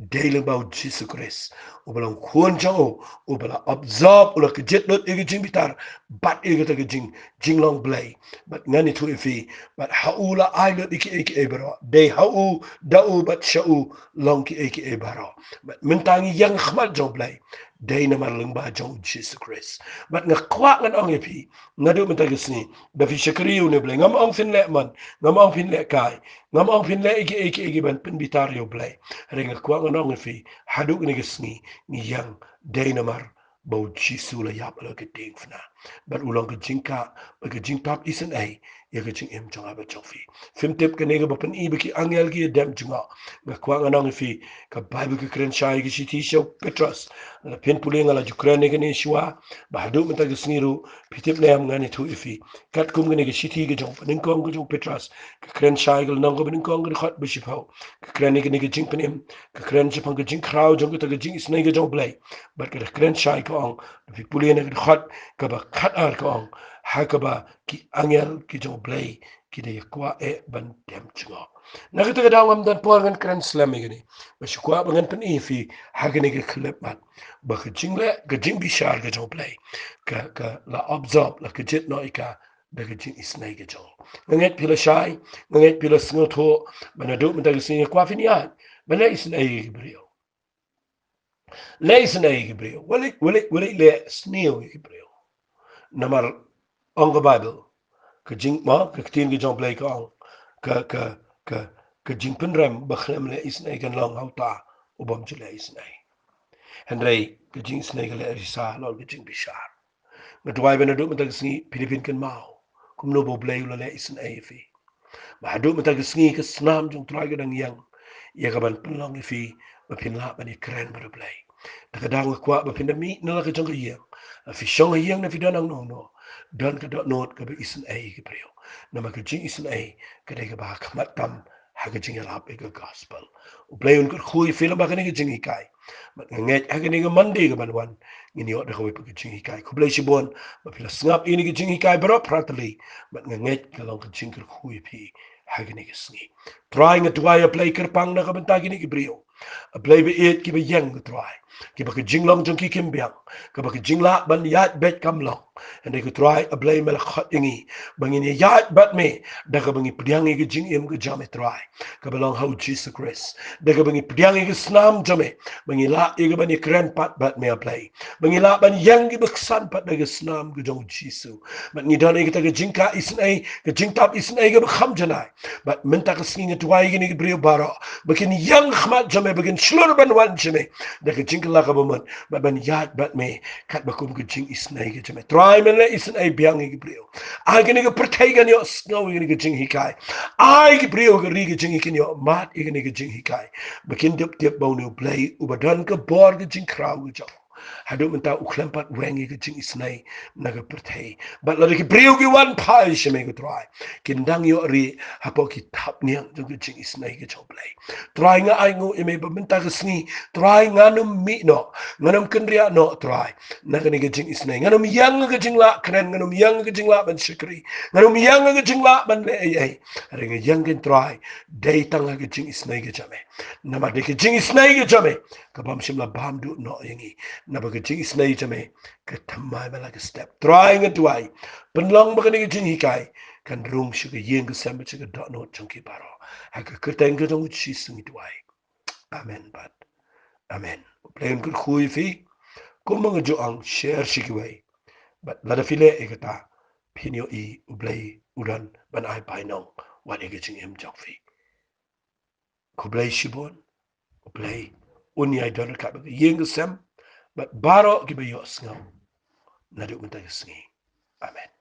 Dei lyngba U Jisu Khrist, uba long khun jong u, uba la absorb, u la kjit lut ïa ka jingbitar bad ïa kata ka jing, jinglong Blei. Bad ngan ïathuh ïa phi, bad ha u la ai lut ïa kiei kiei baroh. Dei ha u, da u bad sha u long kiei kiei baroh. Bad mynta ngi ïeng ha khmat jong U Blei dei namar lyngba jong U Jisu Khrist. Bad nga kwah ngan ong ïa phi naduh mynta ka sngi, ba phi shakri ïa une U Blei. Ngam ong phin leh mon, ngam ong phin leh kai, ngam ong phin leh ïa kiei kiei ban pynbitar ïa U Blei. Hynrei nga kwah ngan ong ïa phi, haduh kane ka sngi ngi ïeng dei namar ba U Jisu u la ïap halor ka diengphna. Bad u long ka jingkah bad ka jingtap isynei ïa ka jingim jong nga bad jong phi. Phim tip kane kaba pyni ba ki angel ki ïa dem jngoh. Nga kwah ngan ong ïa phi, ka Baibl ka kren shai ka shithi sha u Petros. Lada phin pule, nga la ju kren ïa kane shuwa, ba haduh mynta ka sngi ruh, phi tip ne em, ngan ïathuh ïa phi. Katkum kane ka shithi ka jong u banyngkong ka jong u Petros, ka kren shai ka lynnong kaba nyngkong ka dkhot ba shiphew. Ka kren ïa kane ka jingpynim, ka kren shaphang ka jingkhraw jong kata ka jingisynei ka jong U Blei. Bad ka da kren shai ka ong, lada phi pule na ka dkhot kaba khatar ka ong, ha kaba ki angel ki jong U Blei ki da ïa kwah eh ban dem jngoh. Na kata ka daw ngam don por ngan kren slem ïa kane. Nga shu kwah ba ngan pyni ïa phi ha kane ka khyllipmat ba ka jingleh, ka jingbishar ka jong U Blei ka, ka la absorb, la kjit noh ïa ka da ka jingisynei ka jong u. Nga ngeit phi la shai, nga ngeit phi la sngewthuh ba naduh mynta ka sngi nga kwah phin ïaid ban leh isynei ïa ki briew. Leh isynei ïa ki briew. Wat leh, wat leh, wat leh leh sniew ïa ki briew. Namar ong ka Baibl, ka jing, mo, ka ktien ka jong U Blei ka ong, ka, ka, ka, ka jingpynrem ba khlem leh isynei kan long ha uta u bym ju leh isynei. Hynrei ka jingisynei ka leh risa halor ka jingbishar. Nga duwai ba naduh mynta ka sngi phi dei ban kynmaw kumno ba U Blei u la leh isynei ïa phi. Ba haduh mynta ka sngi ka snam jong U Trai ka dang ïeng ïa ka ban pynlong ïa phi ba phin lah ban ïakren bad U Blei. Da ka daw nga kwah ba phin da mih na la ka jong ka ïing. Lada phi shong ha ïing, lada phi don hangno hangno, don ka dohnud kaba isynei ïa ki briew. Namar ka jingisynei ka dei kaba ha khmat tam ha ka jingïalap ïa ka gospel. U Blei un kyrkhu ïa phi lyngba kane ka jinghikai. Bad nga ngeit ha kane ka Monday ka ban wan ngin ïoh da kawei pat ka jinghikai. Khublei shibun ba phi la sngap ïa kane ka jinghikai baroh phra tylli. Bad nga ngeit ka long ka jingkyrkhu ïa phi ha kane ka sngi. Trai, nga duwai, A Blei kyrpang na ka bynta kine ki briew, A Blei ba ïeit, kiba ïeng, ko Trai, kiba ka jinglong jong ki kim biang, kaba ka jinglah ban ïaid beit kam long. Hynrei ko Trai, A Blei, me la khot ïa ngi ba ngin ïaid bad me da kaba ngi pdiang ïa ka jingim ka jong me, Trai, kaba long ha U Jisu Khrist, da kaba ngi pdiang ïa ka snam jong me, ba ngi lah ïa ka ban ïakren pat bad me, A Blei, ba ngi lah ban ïeng kiba ksan pat da ka snam ka jong U Jisu. Bad ngi don ïa kata ka jingkah isynei, ka jingtap isynei kaba kham janai. Bad mynta ka sngi nga duwai ïa kine ki briew baroh ba kin ïeng ha khmat jong me, ba kin shlur ban wan sha me da ka jingkylla kaba mut, bad ban ïaid bad me katba kum ka jingisynei ka jong me. Trai, men leh isynei biang ïa ki briew. Ai kane ka pyrthei kan ïohsngew ïa kane ka jinghikai. Ai ki briew ka ri ka jong ngi kin ïoh mad ïa kane ka jinghikai, ba kin tip tip ba une U Blei uba don ka bor ka jingkhraw ka jong u, haduh mynta u khlem pat weng ïa ka jingisynei na ka pyrthei. Bad lada ki briew ki wan phai sha me, ko Trai, kin dang ïoh rieh hapoh ki thapniang jong ka jingisynei ka jong U Blei. Trai, nga ainguh ïa me ba mynta ka sngi, Trai, ngan ym mih noh, ngan ym kynriah noh, Trai, na kane ka jingisynei. Ngan ym ïeng ha ka jinglah kren, ngan ym ïeng ha ka jinglah ban shakri, ngan ym ïeng ha ka jinglah ban leh ei ei. Hynrei nga ïeng kein, Trai, dei tang ha ka jingisynei ka jong me. Namar dei ka jingisynei ka jong me ka bym shym la bam duh noh ïa ngi. Naba ka jingisynei jong me ka thymmai man la ka step. Trai, nga duwai, pynlong ba kane ka jinghikai kan rung sha ka ïing ka sem bad sha ka dohnud jong ki baroh. Ha ka kyrteng ka jong U Jisu ngi duwai. Amen bad amen. U Blei un kyrkhu ïa phi. Kumba nga ju ong, share sha kiwei. Bad lada phi leh ïa kata, phin ïohi U Blei u don ban ai bainong wat ïa ka jingim jong phi. Khublei shibun. U Blei un ïai don ryngkat bad ka ïing ka sem bad baroh kiba ïohsngew naduh mynta ka sngi. Amen.